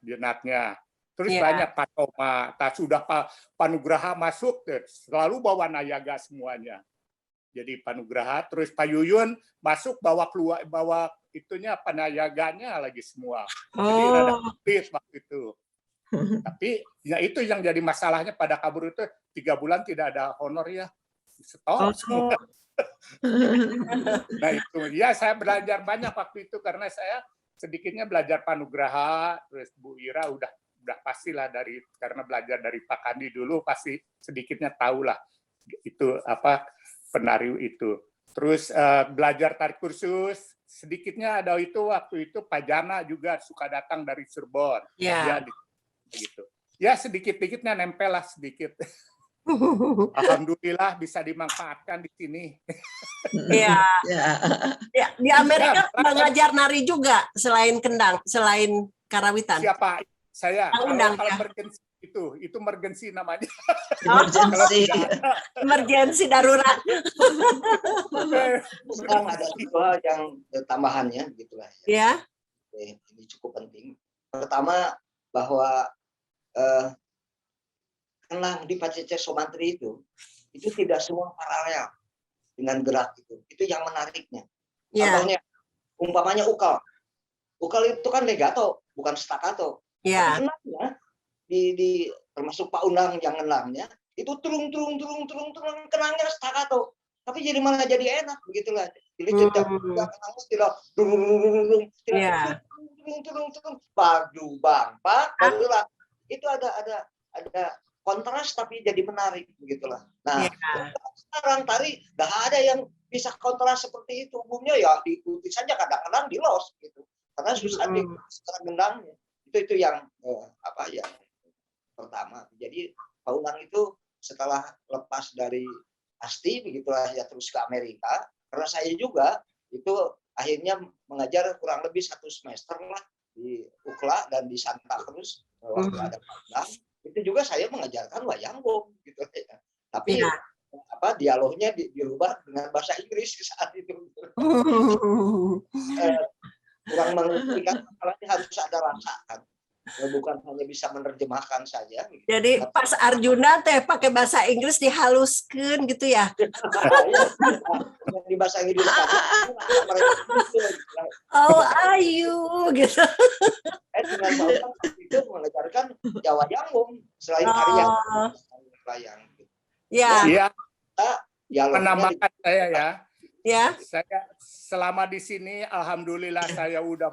jenatnya. Terus banyak Pak Toma, tak sudah Pak Panugraha masuk selalu bawa nayaga semuanya. Jadi Panugraha, terus Pak Yuyun masuk bawa keluar bawa itunya panayaganya lagi semua. Jadi rada sulit waktu itu. Tapi ya itu yang jadi masalahnya pada kabur itu 3 bulan tidak ada honor ya. Stop semua. Nah itu ya saya belajar banyak waktu itu karena saya sedikitnya belajar Panugraha, terus Bu Ira udah pastilah dari karena belajar dari Pak Kandi dulu pasti sedikitnya tahulah itu apa penari itu. Terus belajar tarik kursus sedikitnya ada itu waktu itu Pak Jana juga suka datang dari Cirebon. Ya, gitu. Ya sedikit-dikitnya nempel lah sedikit. Alhamdulillah bisa dimanfaatkan di sini.
Iya. Ya, di Amerika mengajar nari juga selain kendang, selain karawitan.
Siapa? Saya.
Undang,
kalau
ya.
Emergensi itu emergensi namanya.
Emergensi.
Emergensi darurat.
Sekarang ada dua yang tambahannya gitulah.
Ya.
Oke, ini cukup penting. Pertama bahwa kendang di Pacece Somantri itu tidak semua paralel dengan gerak itu. Itu yang menariknya.
Ya.
Contohnya, umpamanya ukal. Ukal itu kan legato, bukan staccato.
Ya.
Tapi kendangnya di termasuk Pak Undang yang kendangnya itu turung turung turung turung turung kendangnya staccato. Tapi jadi malah jadi enak begitulah. Jadi tidak kendangnya tidak durung tidak turung turung turung badu bang pak barulah itu ada kontras tapi jadi menarik begitulah. Nah, sekarang tari nggak ada yang bisa kontras seperti itu. Umumnya ya diikuti saja, kadang-kadang di los gitu. Karena susah di sekarang gendangnya. Itu yang apa yang pertama. Jadi Pak Undang itu setelah lepas dari ASTI begitulah ya terus ke Amerika. Karena saya juga itu akhirnya mengajar kurang lebih 1 semester lah di UKLA dan di Santa Cruz waktu ada Pak Undang. Itu juga saya mengajarkan wayang wong gitu ya. Tapi apa dialognya dirubah dengan bahasa Inggris saat itu. Kurang mengerti kan, masalahnya harus ada rasa kan. Bukan hanya bisa menerjemahkan saja. Gitu.
Jadi pas Arjuna teh pakai bahasa Inggris dihaluskan gitu ya?
Di bahasa Inggris.
Oh ayu gitu.
Dengan itu mengajarkan Jawa Yangwong selain karya wayang.
Ya.
Iya. Penambahan saya ya.
Ya.
Saya selama di sini, alhamdulillah saya udah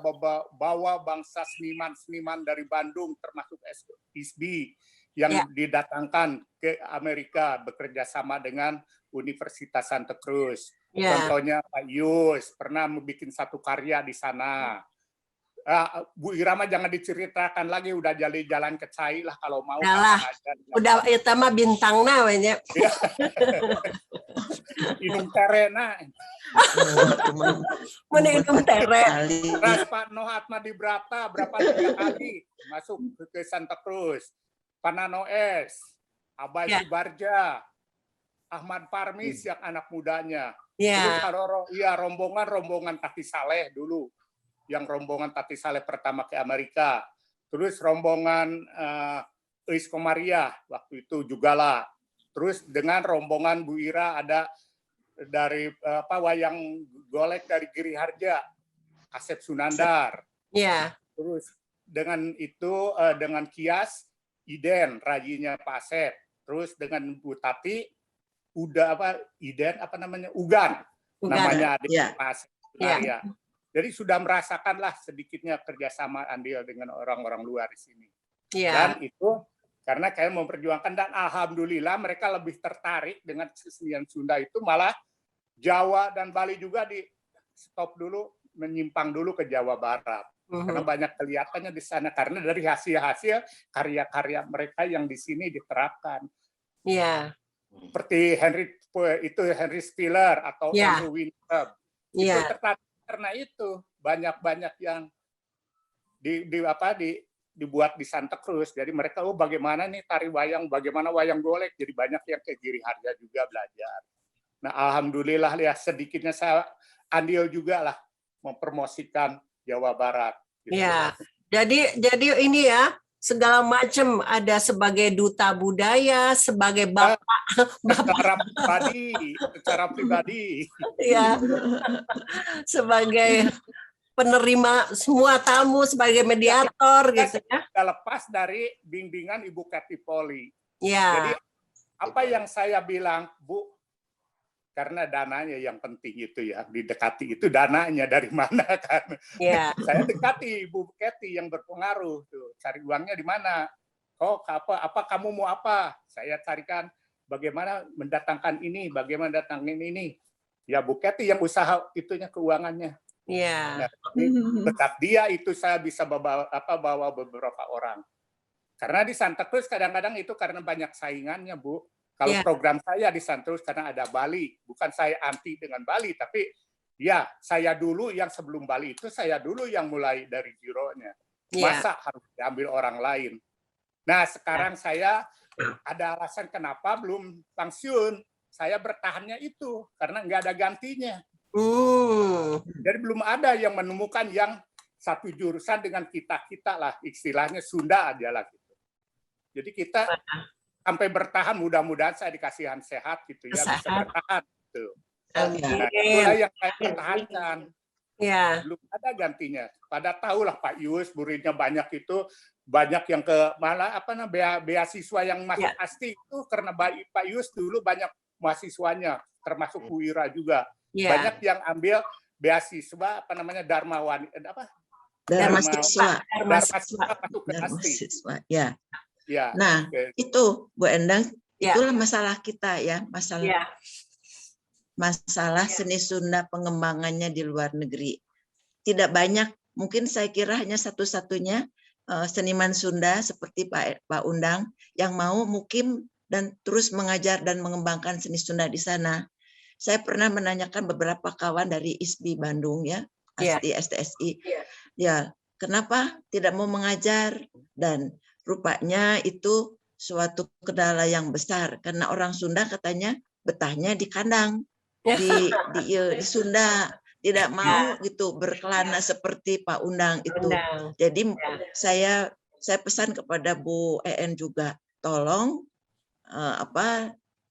bawa bangsa seniman-seniman dari Bandung, termasuk ISBI yang didatangkan ke Amerika bekerja sama dengan Universitas Santa Cruz.
Ya.
Contohnya Pak Yus pernah membuat satu karya di sana. Bu Irama jangan diceritakan lagi, udah jalan-jalan ke cai lah kalau mau.
Yalah, udah itu mah bintangna we nya.
Inum terena.
Mun inum tere.
Terus Pak Nohatma di Brata berapa 3 kali masuk ke Santa Cruz. Panano S, Abai Subarja, Ahmad Parmis yang anak mudanya.
Ya.
Terus iya rombongan-rombongan Tati Saleh dulu. Yang rombongan Tati Saleh pertama ke Amerika. Terus rombongan Eis Komaria waktu itu juga lah. Terus dengan rombongan Bu Ira ada dari apa wayang golek dari Giri Harja, Asep Sunandar.
Iya.
Terus dengan itu dengan Kias Iden rajinya Pak Asep. Terus dengan Bu Tati udah apa Iden apa namanya Ugan, namanya adik Pak Asep Sunandar. Jadi sudah merasakanlah sedikitnya kerjasama andil dengan orang-orang luar di sini.
Ya.
Dan itu karena kayak memperjuangkan dan alhamdulillah mereka lebih tertarik dengan kesenian Sunda itu, malah Jawa dan Bali juga di stop dulu, menyimpang dulu ke Jawa Barat. Karena banyak kelihatannya di sana karena dari hasil-hasil karya-karya mereka yang di sini diterapkan.
Iya.
Seperti Henry Spiller atau Andrew Winter. Itu tertarik karena itu banyak-banyak yang di dibuat di Santa Cruz. Jadi mereka, oh bagaimana nih tari wayang, bagaimana wayang golek. Jadi banyak yang ke Giriharja juga belajar. Nah, alhamdulillah ya sedikitnya saya andil juga lah mempromosikan Jawa Barat. Gitu.
Ya. Jadi ini ya, segala macam ada sebagai duta budaya, sebagai bapak,
secara pribadi.
Ya. Sebagai penerima semua tamu, sebagai mediator
ya,
gitu ya.
Tidak lepas dari bimbingan Ibu Kathy Poli.
Ya.
Jadi apa yang saya bilang, Bu, karena dananya yang penting itu ya, didekati itu dananya dari mana kan.
Ya.
Saya dekati Ibu Kathy yang berpengaruh tuh, cari uangnya di mana? Oh, apa kamu mau apa? Saya carikan bagaimana mendatangkan ini, bagaimana datangin ini. Ya Bu Kathy yang usaha itunya keuangannya.
Iya.
Nah, berkat dia itu saya bisa bawa beberapa orang. Karena di Santa Cruz kadang-kadang itu karena banyak saingannya, Bu. Kalau program saya di Santa Cruz karena ada Bali, bukan saya anti dengan Bali, tapi ya saya dulu yang sebelum Bali itu saya dulu yang mulai dari zeronya. Masa harus diambil orang lain. Nah, sekarang saya ada alasan kenapa belum pensiun. Saya bertahannya itu karena nggak ada gantinya. Jadi belum ada yang menemukan yang satu jurusan dengan kita-kita lah, istilahnya Sunda aja lah gitu. Jadi kita sampai bertahan, mudah-mudahan saya dikasihan sehat gitu ya, bisa bertahan gitu.
Amin.
Nah, itulah yang saya pertahankan.
Ya.
Belum ada gantinya. Pada tahulah Pak Yus, muridnya banyak itu, banyak yang ke malah apa namanya beasiswa yang masuk ASTI itu karena Pak Yus dulu banyak mahasiswanya, termasuk Bu Ira juga.
Ya.
Banyak yang ambil beasiswa apa namanya Dharmawani apa?
Dharma siswa.
Dharma siswa masuk ke
Dharma
ASTI.
siswa, ya.
Ya.
Nah,
oke.
Itu Bu Endang,
Ya.
itulah masalah kita ya, masalah
Ya.
masalah seni Sunda pengembangannya di luar negeri. Tidak banyak, mungkin saya kira hanya satu-satunya seniman Sunda seperti Pak Undang yang mau mukim dan terus mengajar dan mengembangkan seni Sunda di sana. Saya pernah menanyakan beberapa kawan dari ISBI Bandung ya,
Ya.
ASTI, STSI.
Ya.
Ya, kenapa tidak mau mengajar? Dan rupanya itu suatu kendala yang besar karena orang Sunda katanya betahnya di kandang, di Sunda, tidak mau gitu berkelana seperti Pak Undang itu.
Undang.
Jadi
Ya.
saya pesan kepada Bu EN juga, tolong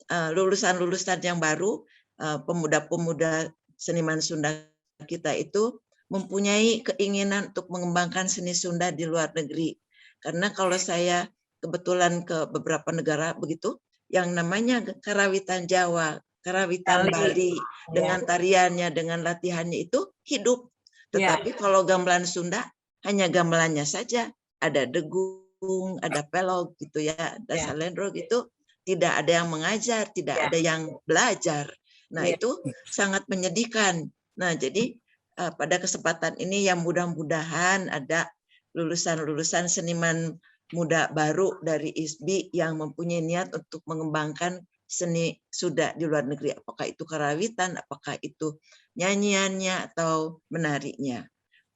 lulusan-lulusan yang baru, pemuda-pemuda seniman Sunda kita itu mempunyai keinginan untuk mengembangkan seni Sunda di luar negeri. Karena kalau saya kebetulan ke beberapa negara begitu, yang namanya karawitan Jawa, karawitan
Bali.
Bali, dengan tariannya, dengan latihannya itu hidup. Tetapi kalau gamelan Sunda, hanya gamelannya saja. Ada degung, ada pelog gitu ya, ada salendro gitu. Tidak ada yang mengajar, tidak ada yang belajar. Nah, itu sangat menyedihkan. Nah, jadi pada kesempatan ini yang mudah-mudahan ada lulusan-lulusan seniman muda baru dari ISBI yang mempunyai niat untuk mengembangkan seni Sunda di luar negeri. Apakah itu karawitan, apakah itu nyanyiannya, atau menarinya.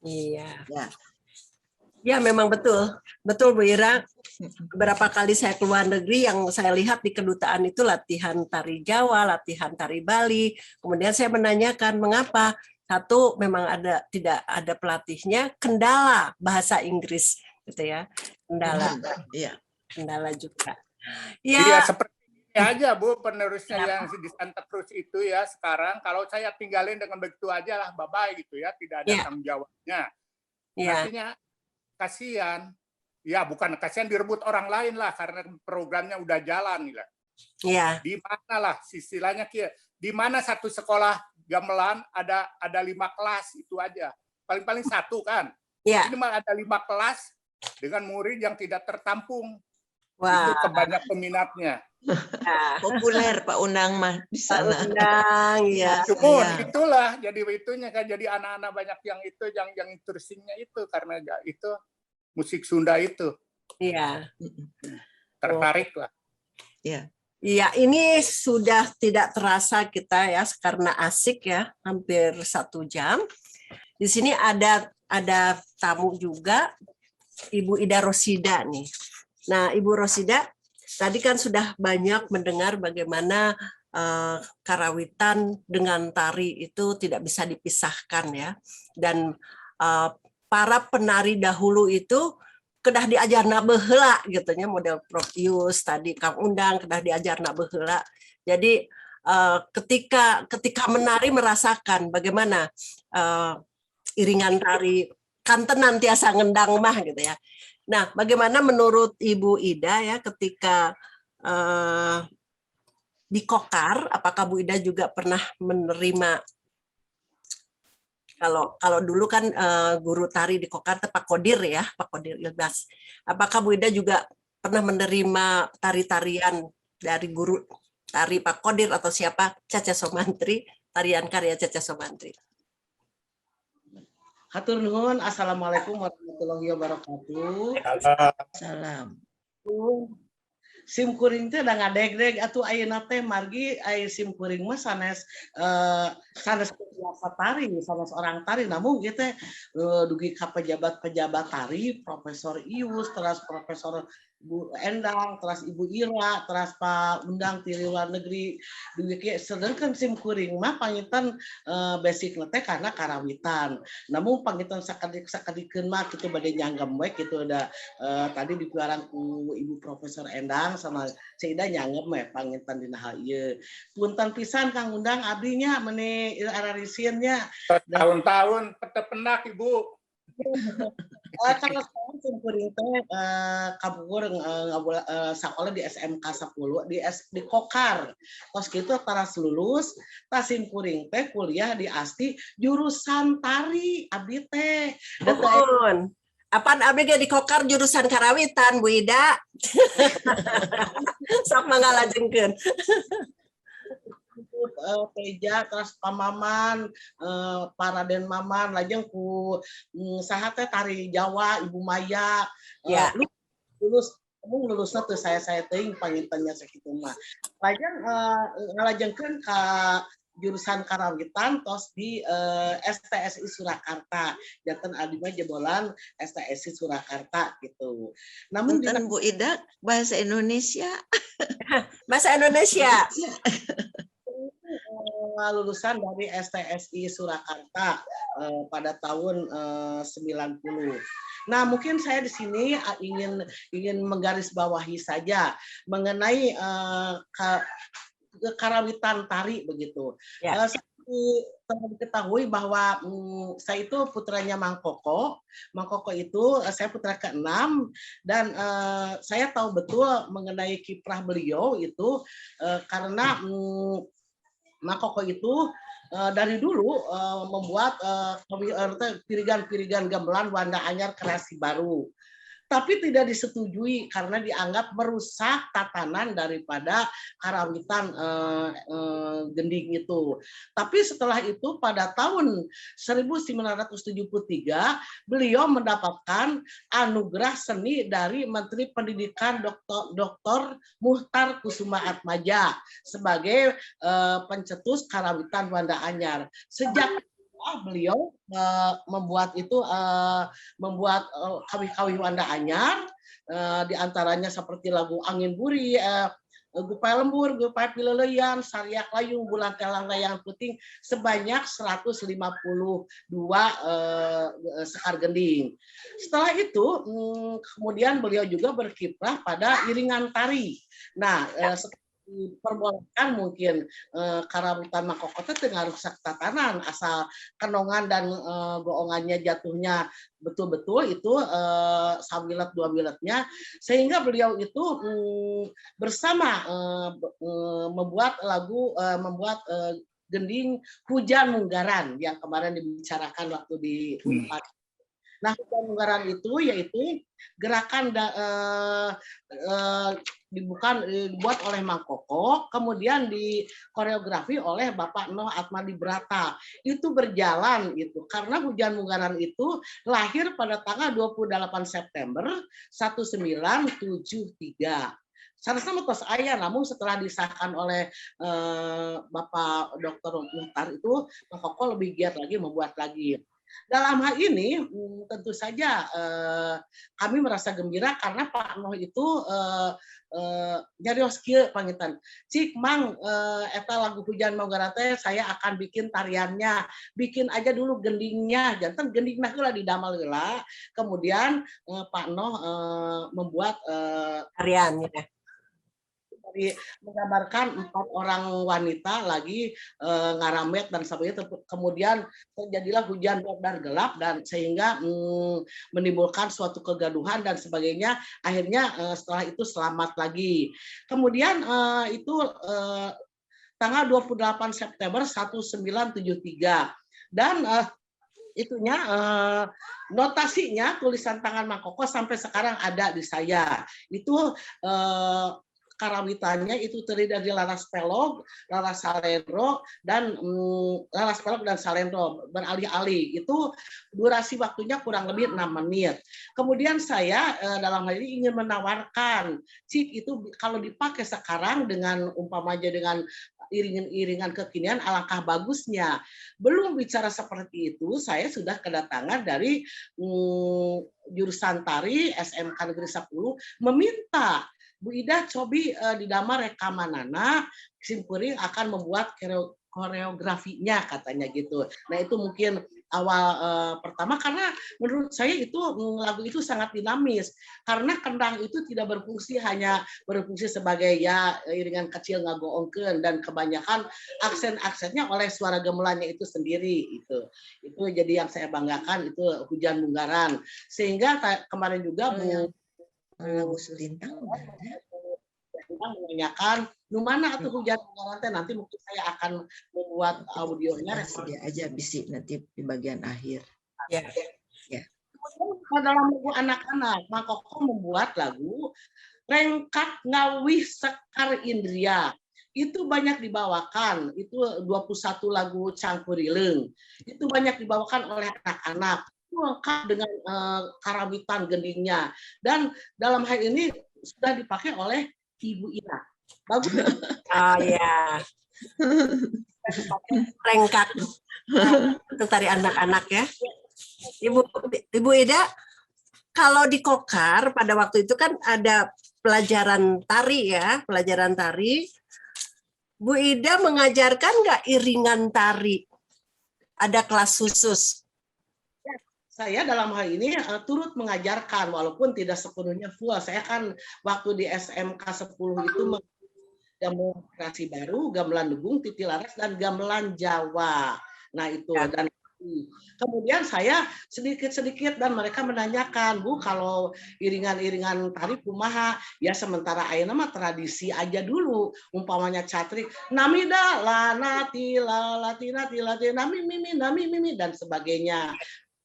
Iya.
Ya.
Ya, memang betul. Betul, Bu Ira. Beberapa kali saya keluar negeri yang saya lihat di kedutaan itu latihan tari Jawa, latihan tari Bali. Kemudian saya menanyakan mengapa. Satu, memang tidak ada pelatihnya, kendala bahasa Inggris gitu ya. Kendala.
Iya.
Kendala juga.
Iya,
Ya.
seperti ini aja Bu penerusnya yang di Santa Cruz itu ya sekarang kalau saya tinggalin dengan begitu aja lah bye-bye gitu ya, tidak ada tanggung jawabnya.
Ya.
Artinya kasihan. Ya, bukan kasihan direbut orang lain lah karena programnya udah jalan lah.
Ya.
Di mana lah istilahnya di mana satu sekolah gamelan ada 5 kelas itu aja. Paling-paling satu kan.
Ya.
Ini malah ada 5 kelas dengan murid yang tidak tertampung.
Wah.
Itu kebanyak peminatnya.
Ya.
Populer Pak Undang mah di sana.
Pak Undang, ya.
Cuman itulah jadi itunya kan jadi anak-anak banyak yang itu yang terusinnya itu karena itu musik Sunda itu.
Iya.
Tertarik lah.
Iya.
Iya, ini sudah tidak terasa kita ya karena asik ya, hampir 1 jam. Di sini ada tamu juga. Ibu Ida Rosida nih. Nah, Ibu Rosida, tadi kan sudah banyak mendengar bagaimana karawitan dengan tari itu tidak bisa dipisahkan ya. Dan para penari dahulu itu kedah diajarna baheula gitu nya, model Prof Yus tadi, Kang Undang, kedah diajarna baheula. Jadi ketika ketika menari merasakan bagaimana iringan tari, kantenan tiasa ngendang mah gitu ya. Nah, bagaimana menurut Ibu Ida ya ketika di Kokar, apakah Bu Ida juga pernah menerima, kalau kalau dulu kan guru tari di Kokar itu Pak Kodir ya, Pak Kodir Ilbas. Apakah Bu Ida juga pernah menerima tari-tarian dari guru tari Pak Kodir atau siapa, Caca Somantri, tarian karya Caca Somantri?
Hatur nuhun. Assalamualaikum warahmatullahi wabarakatuh.
Salam.
Sim kuring teh da ngadegdeg atuh ayeuna teh, margi aya sim kuring mah sanes sanes biasa tari, sanes orang tari, namun ieu teh dugi ka pejabat-pejabat tari, Profesor Ius, terus Profesor Bu Endang, terus Ibu Ira, terus Pak Undang ti luar negeri dugi kieu. Sedangkan sim kuring mah panginten basic teh karena karawitan. Namun panginten sakedik sakedikeun mah kitu bade nyanggem we kitu da tadi dipiwarang ku Ibu Profesor Endang sama Ceu Ida, nyanggem we panginten dina hal ieu. Punten pisan, Kang Undang, abdi nya meni ararisin nya.
Tahun-tahun tependak, Ibu.
Kalau sekarang sim kuring teh kapungkur sakola di SMK 10 di S, di Kokar. Tos kitu taras lulus, tah sim kuring teh kuliah di ASTI jurusan tari abdi teh. Da teu
Nuhun. Apaan abdi ge di Kokar jurusan karawitan, Bu Ida. Sok mangga lajengkeun.
Teja, terus Pamaman, Pak Raden Maman, lajeng ku saha teh tari Jawa, Ibu Maya, lulus mung lulusna teu saya teuing panginten nya sakitu mah. Lajeng ngalajengkeun ka jurusan karawitan tos di STSI Surakarta. Janten abdi mah jebolan STSI Surakarta gitu. Namun dina
Punten, Bu Ida, bahasa Indonesia.
Bahasa Indonesia.
Lulusan dari STSI Surakarta pada tahun 90. Nah, mungkin saya di sini ingin ingin menggarisbawahi saja mengenai karawitan tari begitu. Seperti telah diketahui bahwa saya itu putranya Mang Koko. Mang Koko itu saya putra keenam dan saya tahu betul mengenai kiprah beliau itu karena Mang Koko itu dari dulu membuat pirigan-pirigan gamelan Wanda Anyar kreasi baru, tapi tidak disetujui karena dianggap merusak tatanan daripada karawitan gending itu. Tapi setelah itu pada tahun 1973 beliau mendapatkan anugerah seni dari Menteri Pendidikan Dr. Dr. Muhtar Kusuma Atmaja sebagai pencetus karawitan Wanda Anyar. Sejak beliau membuat itu, membuat kawih-kawih Wanda Anyar, diantaranya seperti lagu Angin Buri, Gupay Lembur, Gupay Pileleyan, Sariak Layung, Bulan Telang Layang Puting, sebanyak 152 sekar gending. Setelah itu kemudian beliau juga berkiprah pada iringan tari. Nah, diperbolehkan mungkin karawitan Mang Koko teh teu ngarusak tatanan asal kenongan dan goongannya jatuhnya betul-betul itu sawilet dua wiletnya, sehingga beliau itu bersama membuat lagu, membuat gending Hujan Munggaran yang kemarin dibicarakan waktu di Unpad. Nah, Hujan Munggaran itu yaitu gerakan dibuat oleh Mang Koko, kemudian dikoreografi oleh Bapak Noh Atmadi Brata. Itu berjalan itu karena Hujan Munggaran itu lahir pada tanggal 28 September 1973. Seharusnya tos aya, namun setelah disahkan oleh Bapak Dr. Muhtar itu, Mang Koko lebih giat lagi membuat lagi. Dalam hal ini tentu saja kami merasa gembira karena Pak Noh itu nyarios kieu panginten. "Cik Mang, eta lagu Hujan Munggaran teh saya akan bikin tariannya, bikin aja dulu gendingnya." Janten gendingna heula didamel heula, kemudian Pak Noh membuat
tariannya.
Dari menggambarkan empat orang wanita lagi ngarambet dan sebagainya, kemudian terjadilah hujan dan gelap dan sehingga menimbulkan suatu kegaduhan dan sebagainya. Akhirnya setelah itu selamat lagi. Kemudian itu tanggal 28 September 1973 dan itunya notasinya, tulisan tangan Mang Koko sampai sekarang ada di saya. Itu karawitannya itu terdiri dari laras pelog, laras salendro, dan laras pelog dan salendro beralih-alih. Itu durasi waktunya kurang lebih 6 menit. Kemudian saya dalam hal ini ingin menawarkan, cik, itu kalau dipakai sekarang dengan umpamanya dengan iringan-iringan kekinian, alangkah bagusnya. Belum bicara seperti itu, saya sudah kedatangan dari jurusan tari SMK Negeri 10 meminta, "Bu Ida, cobi didamel rekamanana, simkuring akan membuat koreografinya," katanya gitu. Nah, itu mungkin awal pertama karena menurut saya itu lagu itu sangat dinamis karena kendang itu tidak berfungsi hanya berfungsi sebagai ya iringan kecil ngagoongkeun dan kebanyakan aksen-aksennya oleh suara gamelannya itu sendiri. Itu jadi yang saya banggakan itu Hujan Munggaran, sehingga kemarin juga Bu
Lagu Sulintang udah ada.
Menanyakan nu mana atau Hujan Munggaran teh, nanti mungkin saya akan membuat audionya.
Kasih dia aja bisi nanti di bagian akhir.
Ya.
Ya.
Kemudian dalam lagu anak-anak, Mang Koko membuat lagu Rengkak Ngawih Sekar Indria. Itu banyak dibawakan, itu 21 lagu Cangkurileung. Itu banyak dibawakan oleh anak-anak. Itu lengkap dengan karawitan gendingnya. Dan dalam hal ini sudah dipakai oleh Ibu Ina. Bagus.
Oh ya. Rengkak. Itu tari anak-anak ya. Ibu Ibu Ida, kalau di Kokar pada waktu itu kan ada pelajaran tari ya, pelajaran tari. Bu Ida mengajarkan nggak iringan tari? Ada kelas khusus?
Saya dalam hal ini turut mengajarkan walaupun tidak sepenuhnya full. Saya kan waktu di SMK 10 itu gamelan kreasi baru, gamelan degung, titi laras, dan gamelan Jawa. Nah, itu ya. Dan kemudian saya sedikit-sedikit dan mereka menanyakan, "Bu, kalau iringan-iringan tari kumaha?" Ya, sementara ayeuna mah tradisi aja dulu. Umpamanya catrik, namida la nati la lati nati lati nami mimi nami mimi dan sebagainya.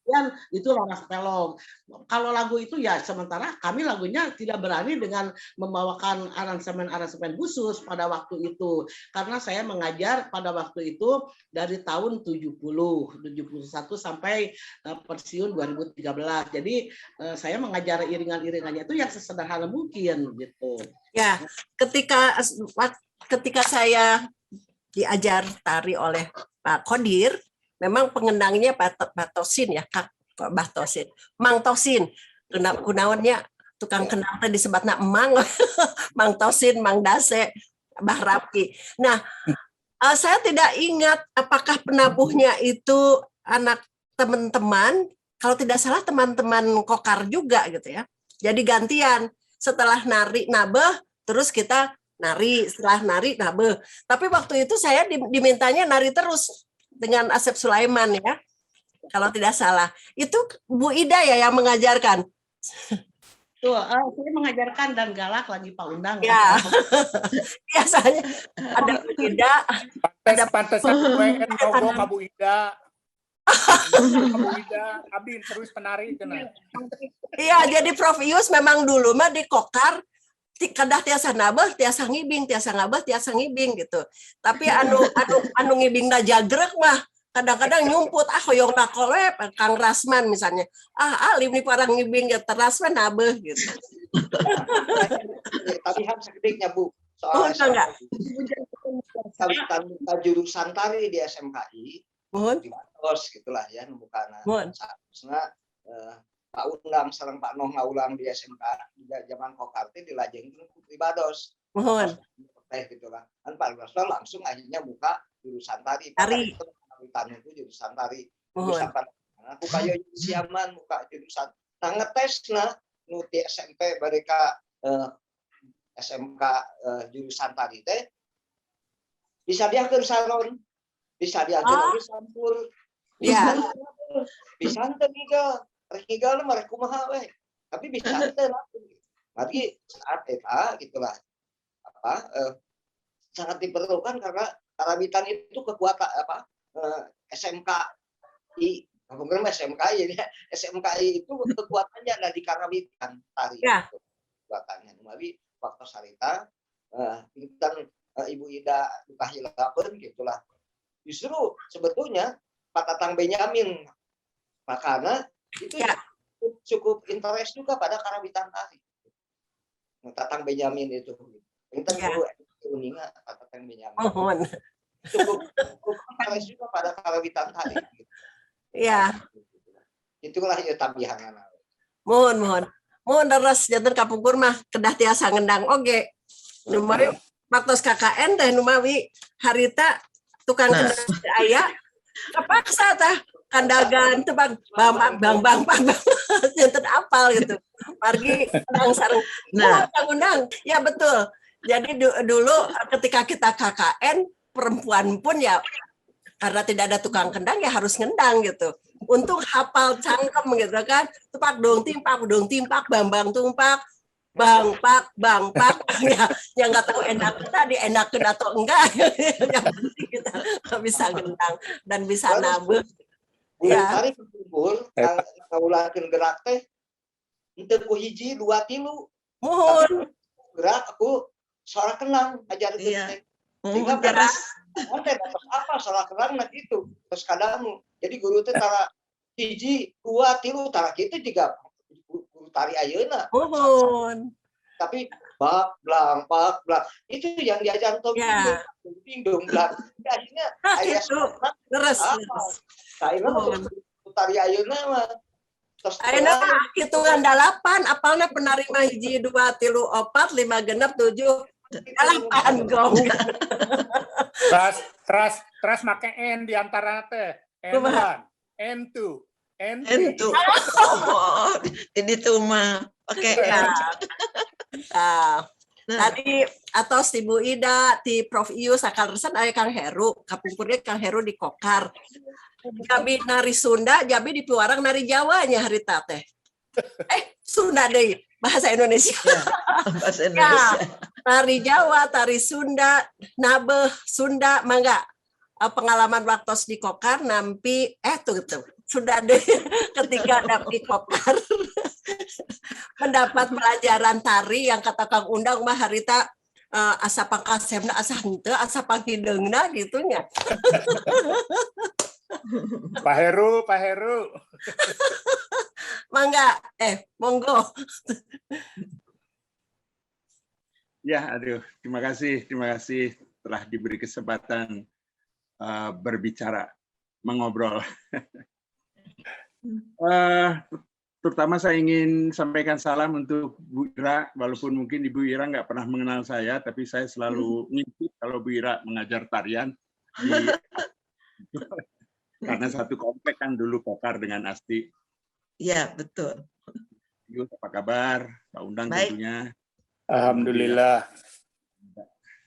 Dan itu laras pelog. Kalau lagu itu ya sementara kami lagunya tidak berani dengan membawakan aransemen-aransemen khusus pada waktu itu. Karena saya mengajar pada waktu itu dari tahun 70, 71 sampai pensiun 2013. Jadi saya mengajar iringan-iringannya itu yang sesederhana mungkin gitu.
Ya, ketika ketika saya diajar tari oleh Pak Kodir, memang pengendangnya Pak Tosin ya, Kak Bah Tosin, Mang Tosin. Kunaonnya tukang kendang teh disebutna Emang, Mang Tosin, Mang Dase, Bah Rapi. Nah, saya tidak ingat apakah penabuhnya itu anak teman-teman, kalau tidak salah teman-teman Kokar juga gitu ya. Jadi gantian, setelah nari nabeh, terus kita nari, setelah nari nabeh. Tapi waktu itu saya dimintanya nari terus dengan Asep Sulaiman ya, kalau tidak salah. Itu Bu Ida ya yang mengajarkan?
Tuh, saya mengajarkan dan galak lagi Pak Undang.
Ya, biasanya ada Bu Ida.
Pantes, pantes WN ka Bu Ida. Bu Ida, abdi terus penari kena.
Iya, jadi Prof Ius memang dulu mah di Kokar kedah tiasa nabeh, tiasa ngibing, tiasa nabeh, tiasa ngibing gitu. Tapi anu anu anu ngibingna jagrek mah kadang-kadang nyumput, ah, hoyong nakol Kang Rasman misalnya, ah, alim nih para ngibing ya teras we nabeh gitu.
Tapi ham sakediknya, Bu, soal
Oh, enggak.
Jurusan tari di SMKI.
Muhun.
Pribados gitulah ya, nu mukana.
Muhun.
Saatosna Pak Undang sareng Pak Noh ngawulang di SMK di zaman Kokar teh dilajengkeun ku pribados.
Muhun.
Teh gitulah. Kan Pak Pribados langsung akhirnya buka jurusan tari.
Tari.
Karawitan itu jurusan tari.
Muhun.
Jurusan tari. Nah, ku kayo Siaman buka jurusan. Nah, ngetesna nu ti SMP mereka SMK jurusan tari teh disadiakeun saron, disadiakeun oge sampur. Bisa teu ngigal, rek ngigal mah rek kumaha we. Tapi bisa teu langsung. Berarti saat eta gitulah apa sangat diperlukan karena karawitan itu kekuatan apa SMKI, mungkin SMKI ya, SMKI itu kekuatannya ada di karawitan tari. Kekuatannya. Melalui waktu sarita, pinten Ibu Ida duka hilapeun gitulah. Justru sebetulnya Pak Tatang Benyamin makanya itu cukup interest juga pada karawitan tari. Tatang Benyamin itu. Pinten guru uninga Pak Tatang Benyamin.
Muhun.
Cukup, cukup interest juga pada karawitan tari. Gitu. Itulah ya tambihanana.
Muhun, muhun. Muhun, leres, janten kapungkur mah kedah tiasa ngendang oge. Numawi waktu KKN teh numawi harita tukang kendang teu aya, kepaksa tah kandagan teh bang bang bang bang bang bang bang, janten apal gitu. Margi kendang sareng nah, undang. Ya betul. Jadi dulu ketika kita KKN, perempuan pun ya karena tidak ada tukang kendang ya harus ngendang gitu. Untung hafal cangkem gitu kan. Tepak dong timpak dong timpak bambang tumpak bang pak bang pak ya, yang nggak tahu enak tadi enakan atau enggak, yang penting kita bisa ngendang dan bisa nabeuh.
Guru tari kumpul ngawulangkeun gerak teh henteu ku hiji dua tilu.
Muhun.
Gerak aku suara kendang ajarkeun teh. Sehingga
Beres.
teh dapat apa suara kendang nah gitu terus kadamu. Jadi guru teh tara hiji dua tilu, tara kitu juga guru tari ayeuna.
Muhun.
Tapi bak blang bak blang itu yang diajar tong ding dong blang. Jadi akhirnya
Nah,
aya
gitu.
suara
Leres,
apa?
leres.
Saya mah tari ayeuna mah terus
Ayeuna mah hitungan dalapan, apalna penari mah hiji dua tilu opat lima genep tujuh dalapan gong.
Teras teras teras make N di antara teh. N1,
Kumaha?
N2, N3.
Entu. Oh, ini tuh mah. Oke.
Ya. Nah,
Nah,
tadi atau si Bu Ida, ti Prof Ius, sakaleresan aya Kang Heru, kapungkurnya Kang Heru di Kokar. Jabi nari Sunda, jabi di Piwarang nari Jawa nya harita teh. Eh, Sunda deui, bahasa Indonesia.
Ya, bahasa Indonesia.
Tari Jawa, tari Sunda, nabeuh Sunda, mangga pengalaman waktu di Kokar nampi tuh tuh Sunda deh, ketika nampi Kokar mendapat pelajaran tari yang kata Kang Undang mah harita asa pangkasepna asa henteu asa panghideungna gitu nya.
Pak Heru, Pak Heru.
Mangga, monggo.
Ya, aduh, terima kasih telah diberi kesempatan berbicara, mengobrol. Terutama saya ingin sampaikan salam untuk Bu Ira, walaupun mungkin Ibu Ira nggak pernah mengenal saya, tapi saya selalu ngintip kalau Bu Ira mengajar tarian di, karena satu komplek kan dulu Kokar dengan Asti.
Iya, betul.
Ibu, apa kabar? Pak Undang
Baik.
Tentunya.
Alhamdulillah.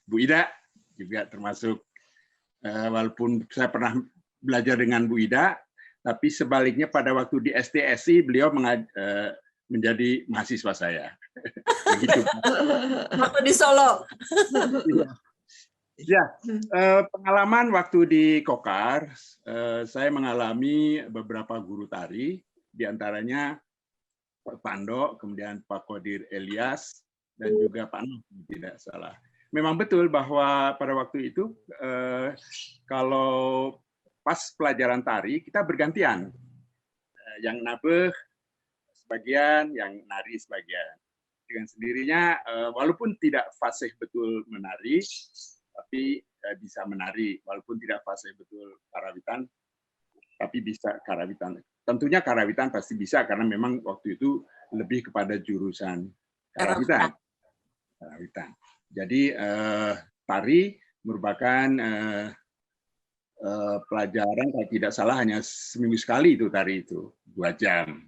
Bu Ida juga termasuk, walaupun saya pernah belajar dengan Bu Ida, tapi sebaliknya pada waktu di STSI beliau menjadi mahasiswa saya. Begitu.
Waktu di Solo.
Ya, pengalaman waktu di Kokar, saya mengalami beberapa guru tari, diantaranya Pak Pando, kemudian Pak Kodir Elias, dan juga Pak Noh, tidak salah. Memang betul bahwa pada waktu itu kalau pas pelajaran tari kita bergantian, yang nabeuh sebagian, yang nari sebagian. Dengan sendirinya, walaupun tidak fasih betul menari, tapi bisa menari. Walaupun tidak fasih betul karawitan, tapi bisa karawitan. Tentunya karawitan pasti bisa karena memang waktu itu lebih kepada jurusan karawitan. Karawitan. Jadi tari merupakan pelajaran kalau tidak salah hanya seminggu sekali itu tari itu 2 jam.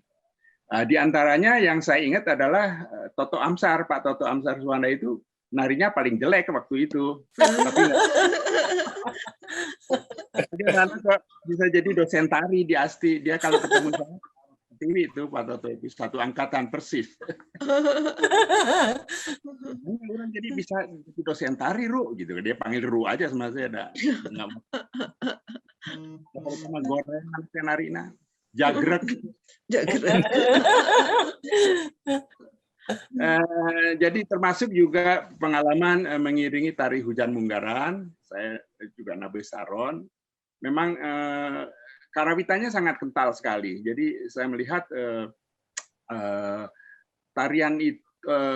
Di antaranya yang saya ingat adalah Toto Amsar, Pak Toto Amsar Suwanda itu narinya paling jelek waktu itu. Tapi dia kok bisa jadi dosen tari di ASTI. Dia kalau ketemu saya TV itu Pak Toto itu satu angkatan persis. Orang jadi bisa jadi dosen tari Ru gitu. Dia panggil Ru aja sama saya ada. Enggak mau. Sama gorengan senarina, jagrek.
Jagrek.
Jadi termasuk juga pengalaman mengiringi tari Hujan Munggaran, saya juga Nabe Saron. Memang karawitannya sangat kental sekali. Jadi saya melihat tarian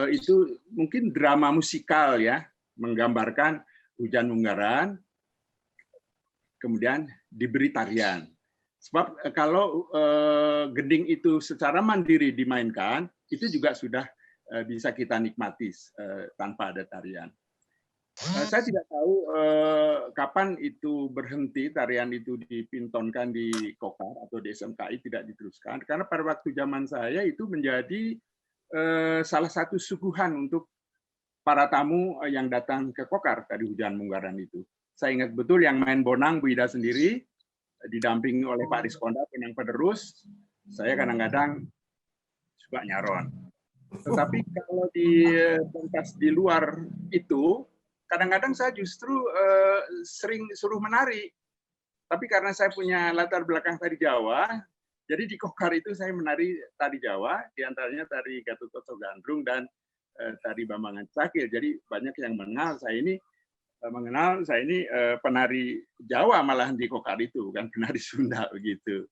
itu mungkin drama musikal ya, menggambarkan Hujan Munggaran, kemudian diberi tarian. Sebab kalau gending itu secara mandiri dimainkan, itu juga sudah bisa kita nikmati tanpa ada tarian. Saya tidak tahu kapan itu berhenti, tarian itu dipintonkan di Kokar atau di SMKI, tidak diteruskan. Karena pada waktu zaman saya itu menjadi salah satu suguhan untuk para tamu yang datang ke Kokar, tadi Hujan Munggaran itu. Saya ingat betul yang main bonang Bu Ida sendiri, didampingi oleh Pak Riskonda, bonang penerus. Saya kadang-kadang suka nyaron. Tetapi kalau di pentas di luar itu, kadang-kadang saya justru sering suruh menari. Tapi karena saya punya latar belakang tari Jawa, jadi di Kokar itu saya menari tari Jawa, diantaranya tari Gatot Kaca Gandrung dan tari Bambangan Cakil. Jadi banyak yang mengenal saya ini penari Jawa malahan di Kokar itu, bukan penari Sunda begitu.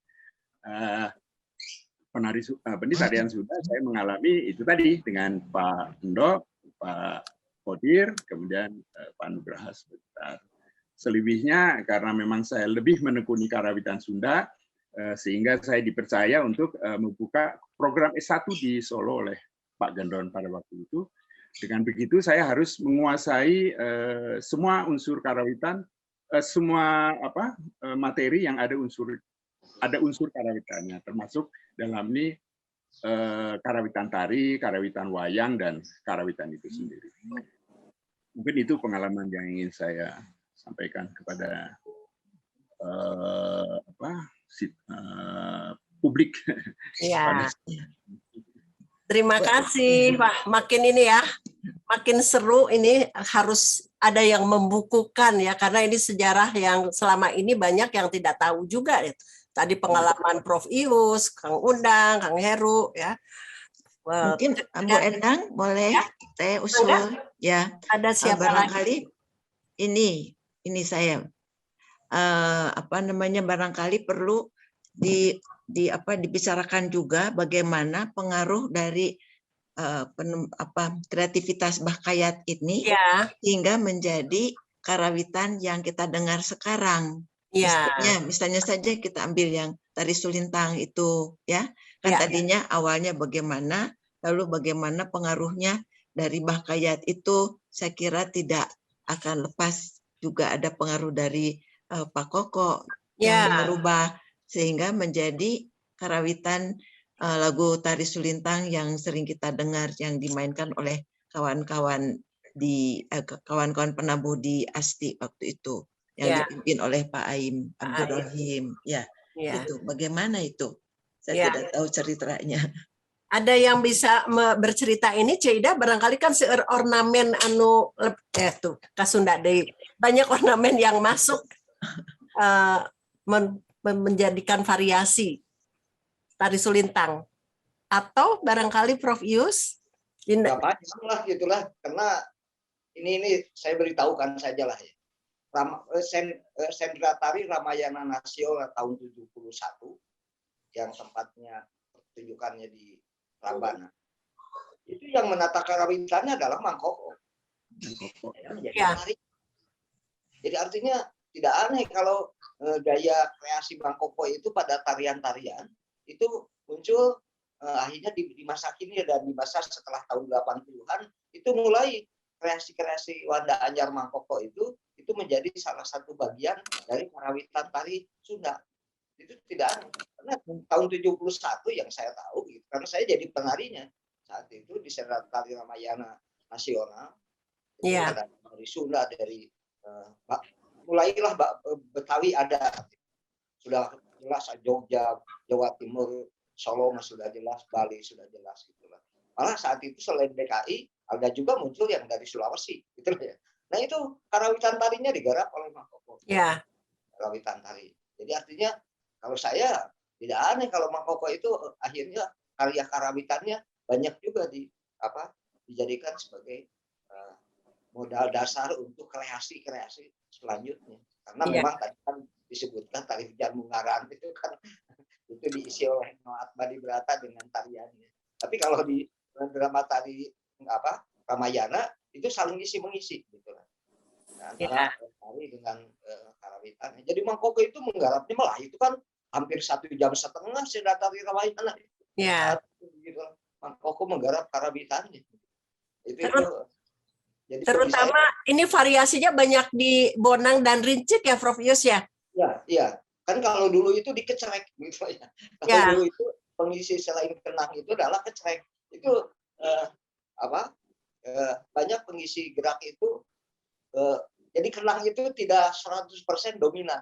Penari tarian Sunda saya mengalami itu tadi dengan Pak Endo, Pak Kodir, kemudian Pak Nugraha sebentar. Selebihnya karena memang saya lebih menekuni karawitan Sunda, sehingga saya dipercaya untuk membuka program S1 di Solo oleh Pak Gendon pada waktu itu. Dengan begitu saya harus menguasai semua unsur karawitan, semua apa materi yang ada unsur karawitannya, termasuk dalam ini karawitan tari, karawitan wayang, dan karawitan itu sendiri. Mungkin itu pengalaman yang ingin saya sampaikan kepada publik.
Ya. Terima kasih. Wah, makin ini ya, makin seru ini, harus ada yang membukukan ya, karena ini sejarah yang selama ini banyak yang tidak tahu juga. Ya. Tadi pengalaman Prof. Ius, Kang Undang, Kang Heru, ya.
Mungkin Bu Endang boleh ya? Saya usul ya.
Ada siapa
barangkali lagi? Ini saya barangkali perlu dibicarakan juga bagaimana pengaruh dari kreativitas Bah Kayat ini
ya,
hingga menjadi karawitan yang kita dengar sekarang.
Ya.
Misalnya saja kita ambil yang tari Sulintang itu, ya kan
ya,
tadinya awalnya bagaimana, lalu bagaimana pengaruhnya dari Bah Kayat itu, saya kira tidak akan lepas juga ada pengaruh dari Pak Koko
ya,
yang merubah sehingga menjadi karawitan lagu tari Sulintang yang sering kita dengar, yang dimainkan oleh kawan-kawan di kawan-kawan penabuh di ASTI waktu itu, yang
ya,
dipimpin oleh Pak Aim Abdul Rohim. Ya,
ya,
itu bagaimana itu? Saya
ya,
tidak tahu ceritanya.
Ada yang bisa bercerita ini, Ceu Ida? Barangkali kan seueur ornamen anu tuh Kasunda deui. Banyak ornamen yang masuk menjadikan variasi tari Sulintang. Atau barangkali Prof. Ius?
Nggak panjang lah gitulah, karena ini saya beritahukan sajalah ya. Sendra Tari Ramayana Nasional tahun 71 yang tempatnya pertunjukannya di Prambanan. Itu yang menata karawitannya adalah Mang Koko.
Ya.
Jadi artinya Tidak aneh kalau gaya kreasi Mang Koko itu pada tarian-tarian itu muncul akhirnya di masa kini dan di masa setelah tahun 80-an itu mulai kreasi-kreasi Wanda Anyar Mang Koko itu menjadi salah satu bagian dari karawitan tari Sunda. Itu tidak aneh. Karena tahun 71 yang saya tahu gitu, karena saya jadi penarinya saat itu di Sendratari Tari Ramayana Nasional. Dari Sunda, dari mulailah Betawi ada, sudah jelas Jogja, Jawa Timur, Solo sudah jelas, Bali sudah jelas gitu lah. Malah saat itu selain DKI ada juga muncul yang dari Sulawesi gitu ya. Nah, itu karawitan tarinya digarap oleh Mang Koko. Karawitan tari. Jadi artinya kalau saya tidak aneh kalau Mang Koko itu akhirnya karya karawitannya banyak juga di apa dijadikan sebagai modal dasar untuk kreasi-kreasi selanjutnya. Karena memang tadi kan disebutkan tari Hujan Bungaran itu kan itu diisi oleh Noah Atmadibrata dengan tariannya. Tapi kalau di drama tari apa Ramayana itu saling isi mengisi gitu lah. Nah, antara tari dengan karawitan. Jadi Mang Koko itu menggarapnya malah itu kan hampir 1,5 jam sendratari Ramayana. Gitu. Mang Koko menggarap karawitannya. Itu jadi
terutama saya, ini variasinya banyak di Bonang dan Rincik ya, Prof Yus ya?
Ya, iya. Kan kalau dulu itu dikecrek gitu ya. Kalau dulu itu pengisi selain kendang itu adalah kecrek. Itu apa? Banyak pengisi gerak itu jadi kendang itu tidak 100% dominan.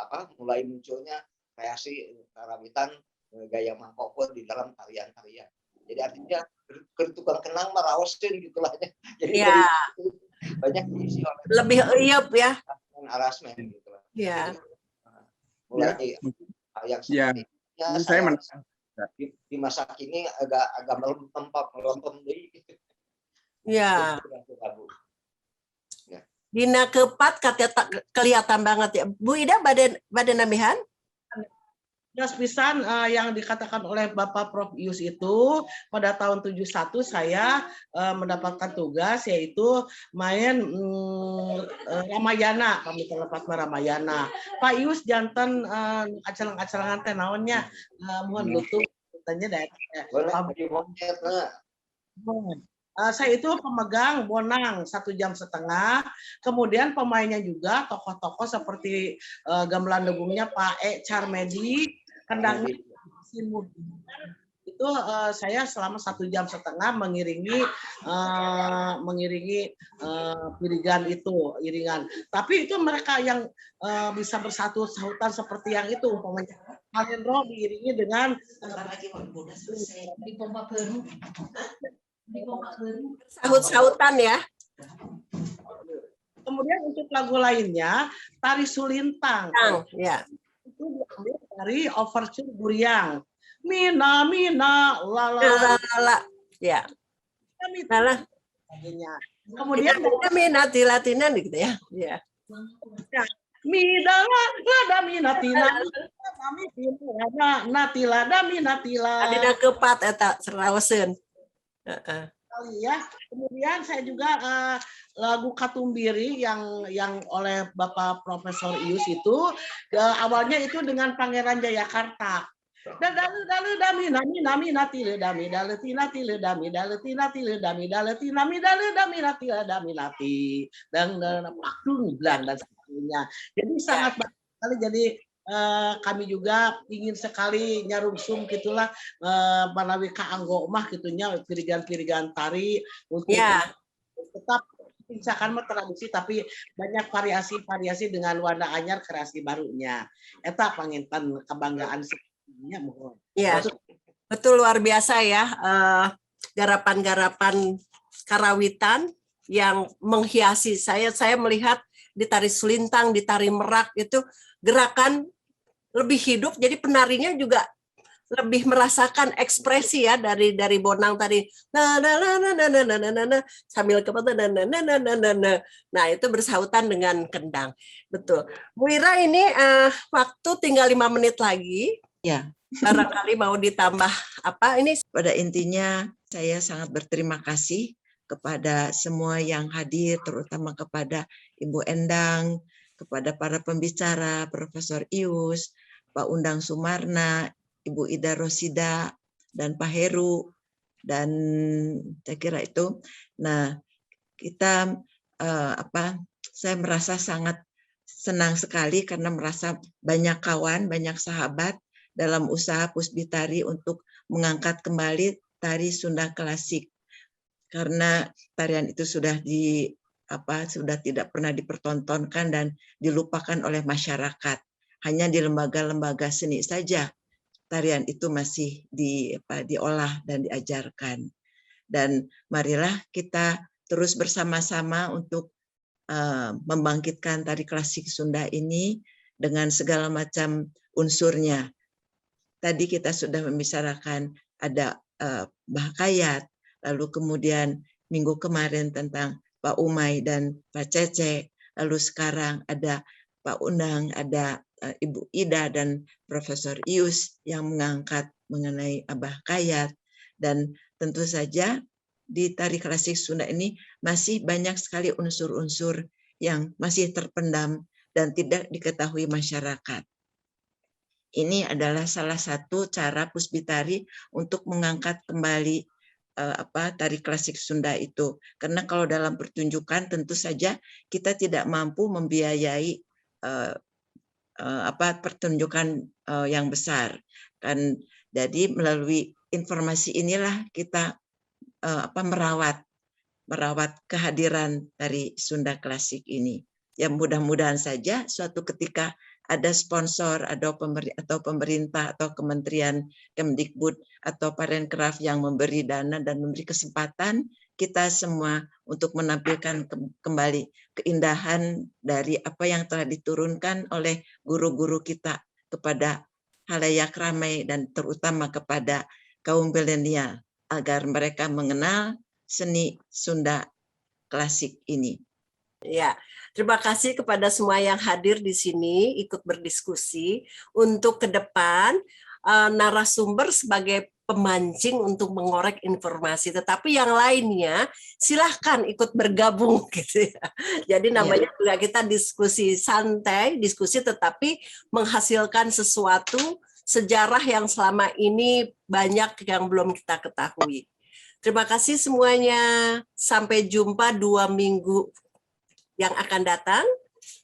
Apa mulai munculnya kreasi karawitan gaya Mang Koko di dalam tarian-tarian. Jadi artinya tukang kendang maraoseun gitu lah. Jadi banyak diisi oleh
lebih eyup ya.
Aransemen gitu lah. Jadi, mulai hal yang seperti ya,
saya
di masa kini agak agak melempem melempem deui gitu. Ya.
Dina kepat kelihatan banget ya. Bu Ida bade bade nambihan?
Jelas pisan yang dikatakan oleh Bapak Prof Yus itu pada tahun 71 saya mendapatkan tugas yaitu main Ramayana, kami terlepas Ramayana. Pak Yus janten acalang-acalangan teh naonnya, mohon lutut tanya dari saya itu pemegang bonang 1,5 jam. Kemudian pemainnya juga tokoh-tokoh seperti gamelan degungnya Pak E Charmedi, kendangnya itu saya selama 1,5 jam mengiringi mengiringi pirigan itu iringan. Tapi itu mereka yang bisa bersatu sahutan seperti yang itu umpamanya Salendro diiringi dengan
di pompa baru.
Sahut-sahutan ya.
Kemudian untuk lagu lainnya, Tari Sulintang.
Ya.
Itu diambil dari Overture Guriang. Mina mina la la
la la la. Ya.
La. Kemudian
mina tina gitu ya. Ya.
Ya. Mi da la la da mi na tina mi tina na tila da mi na tila.
Adina kepat eta seraoseun.
Ya. Kemudian saya juga lagu Katumbiri yang oleh Bapak Profesor Ius itu awalnya itu dengan Pangeran Jayakarta. Da dalu dalu dami nami nami nati le dami dalu tina tile dami dalu tina tile dami dalu tina mi dalu dami nati dami nati dan dan blang dan sebagainya. Jadi sangat banyak sekali, jadi kami juga ingin sekali nyarungsum gitulah manawi kaanggo mah gitunya pirigan-pirigan tari untuk tetap misalkan mah tradisi tapi banyak variasi-variasi dengan warna anyar kreasi barunya. Eta panginten kebanggaan sebenarnya mohon.
Ya. Betul, luar biasa ya garapan-garapan karawitan yang menghiasi. Saya melihat di tari Sulintang, di tari Merak itu gerakan lebih hidup, jadi penarinya juga lebih merasakan ekspresi ya dari bonang tadi na na na na na na na na na na sambil ke na na na na na na na. Nah, itu bersahutan dengan kendang. Betul. Bu Ira, ini waktu tinggal 5 menit lagi. Barangkali mau ditambah apa ini?
Pada intinya saya sangat berterima kasih kepada semua yang hadir, terutama kepada Ibu Endang, kepada para pembicara, Profesor Ius, Pak Undang Sumarna, Ibu Ida Rosida, dan Pak Heru, dan saya kira itu. Nah, kita saya merasa sangat senang sekali karena merasa banyak kawan, banyak sahabat dalam usaha Puspitari untuk mengangkat kembali tari Sunda klasik. Karena tarian itu sudah sudah tidak pernah dipertontonkan dan dilupakan oleh masyarakat. Hanya di lembaga-lembaga seni saja tarian itu masih diolah dan diajarkan. Dan marilah kita terus bersama-sama untuk membangkitkan tari klasik Sunda ini dengan segala macam unsurnya. Tadi kita sudah membicarakan ada Bah Kayat, lalu kemudian minggu kemarin tentang Pak Umay dan Pak Cece, lalu sekarang ada Pak Undang, ada Ibu Ida dan Profesor Ius yang mengangkat mengenai Abah Kayat. Dan tentu saja di tari klasik Sunda ini masih banyak sekali unsur-unsur yang masih terpendam dan tidak diketahui masyarakat. Ini adalah salah satu cara Puspitari untuk mengangkat kembali tari klasik Sunda itu. Karena kalau dalam pertunjukan tentu saja kita tidak mampu membiayai pertunjukan yang besar. Kan jadi melalui informasi inilah kita merawat kehadiran tari Sunda klasik ini. Ya mudah-mudahan saja suatu ketika ada sponsor atau pemerintah atau Kementerian Kemdikbud atau Parenkraf yang memberi dana dan memberi kesempatan kita semua untuk menampilkan kembali keindahan dari apa yang telah diturunkan oleh guru-guru kita kepada khalayak ramai dan terutama kepada kaum milenial agar mereka mengenal seni Sunda klasik ini.
Ya, terima kasih kepada semua yang hadir di sini ikut berdiskusi. Untuk ke depan narasumber sebagai pemancing untuk mengorek informasi, tetapi yang lainnya silahkan ikut bergabung gitu ya. Jadi namanya juga kita diskusi santai, diskusi tetapi menghasilkan sesuatu sejarah yang selama ini banyak yang belum kita ketahui. Terima kasih semuanya. Sampai jumpa 2 minggu yang akan datang.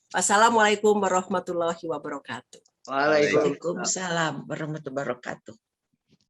Wassalamualaikum warahmatullahi wabarakatuh.
Waalaikumsalam warahmatullahi wabarakatuh.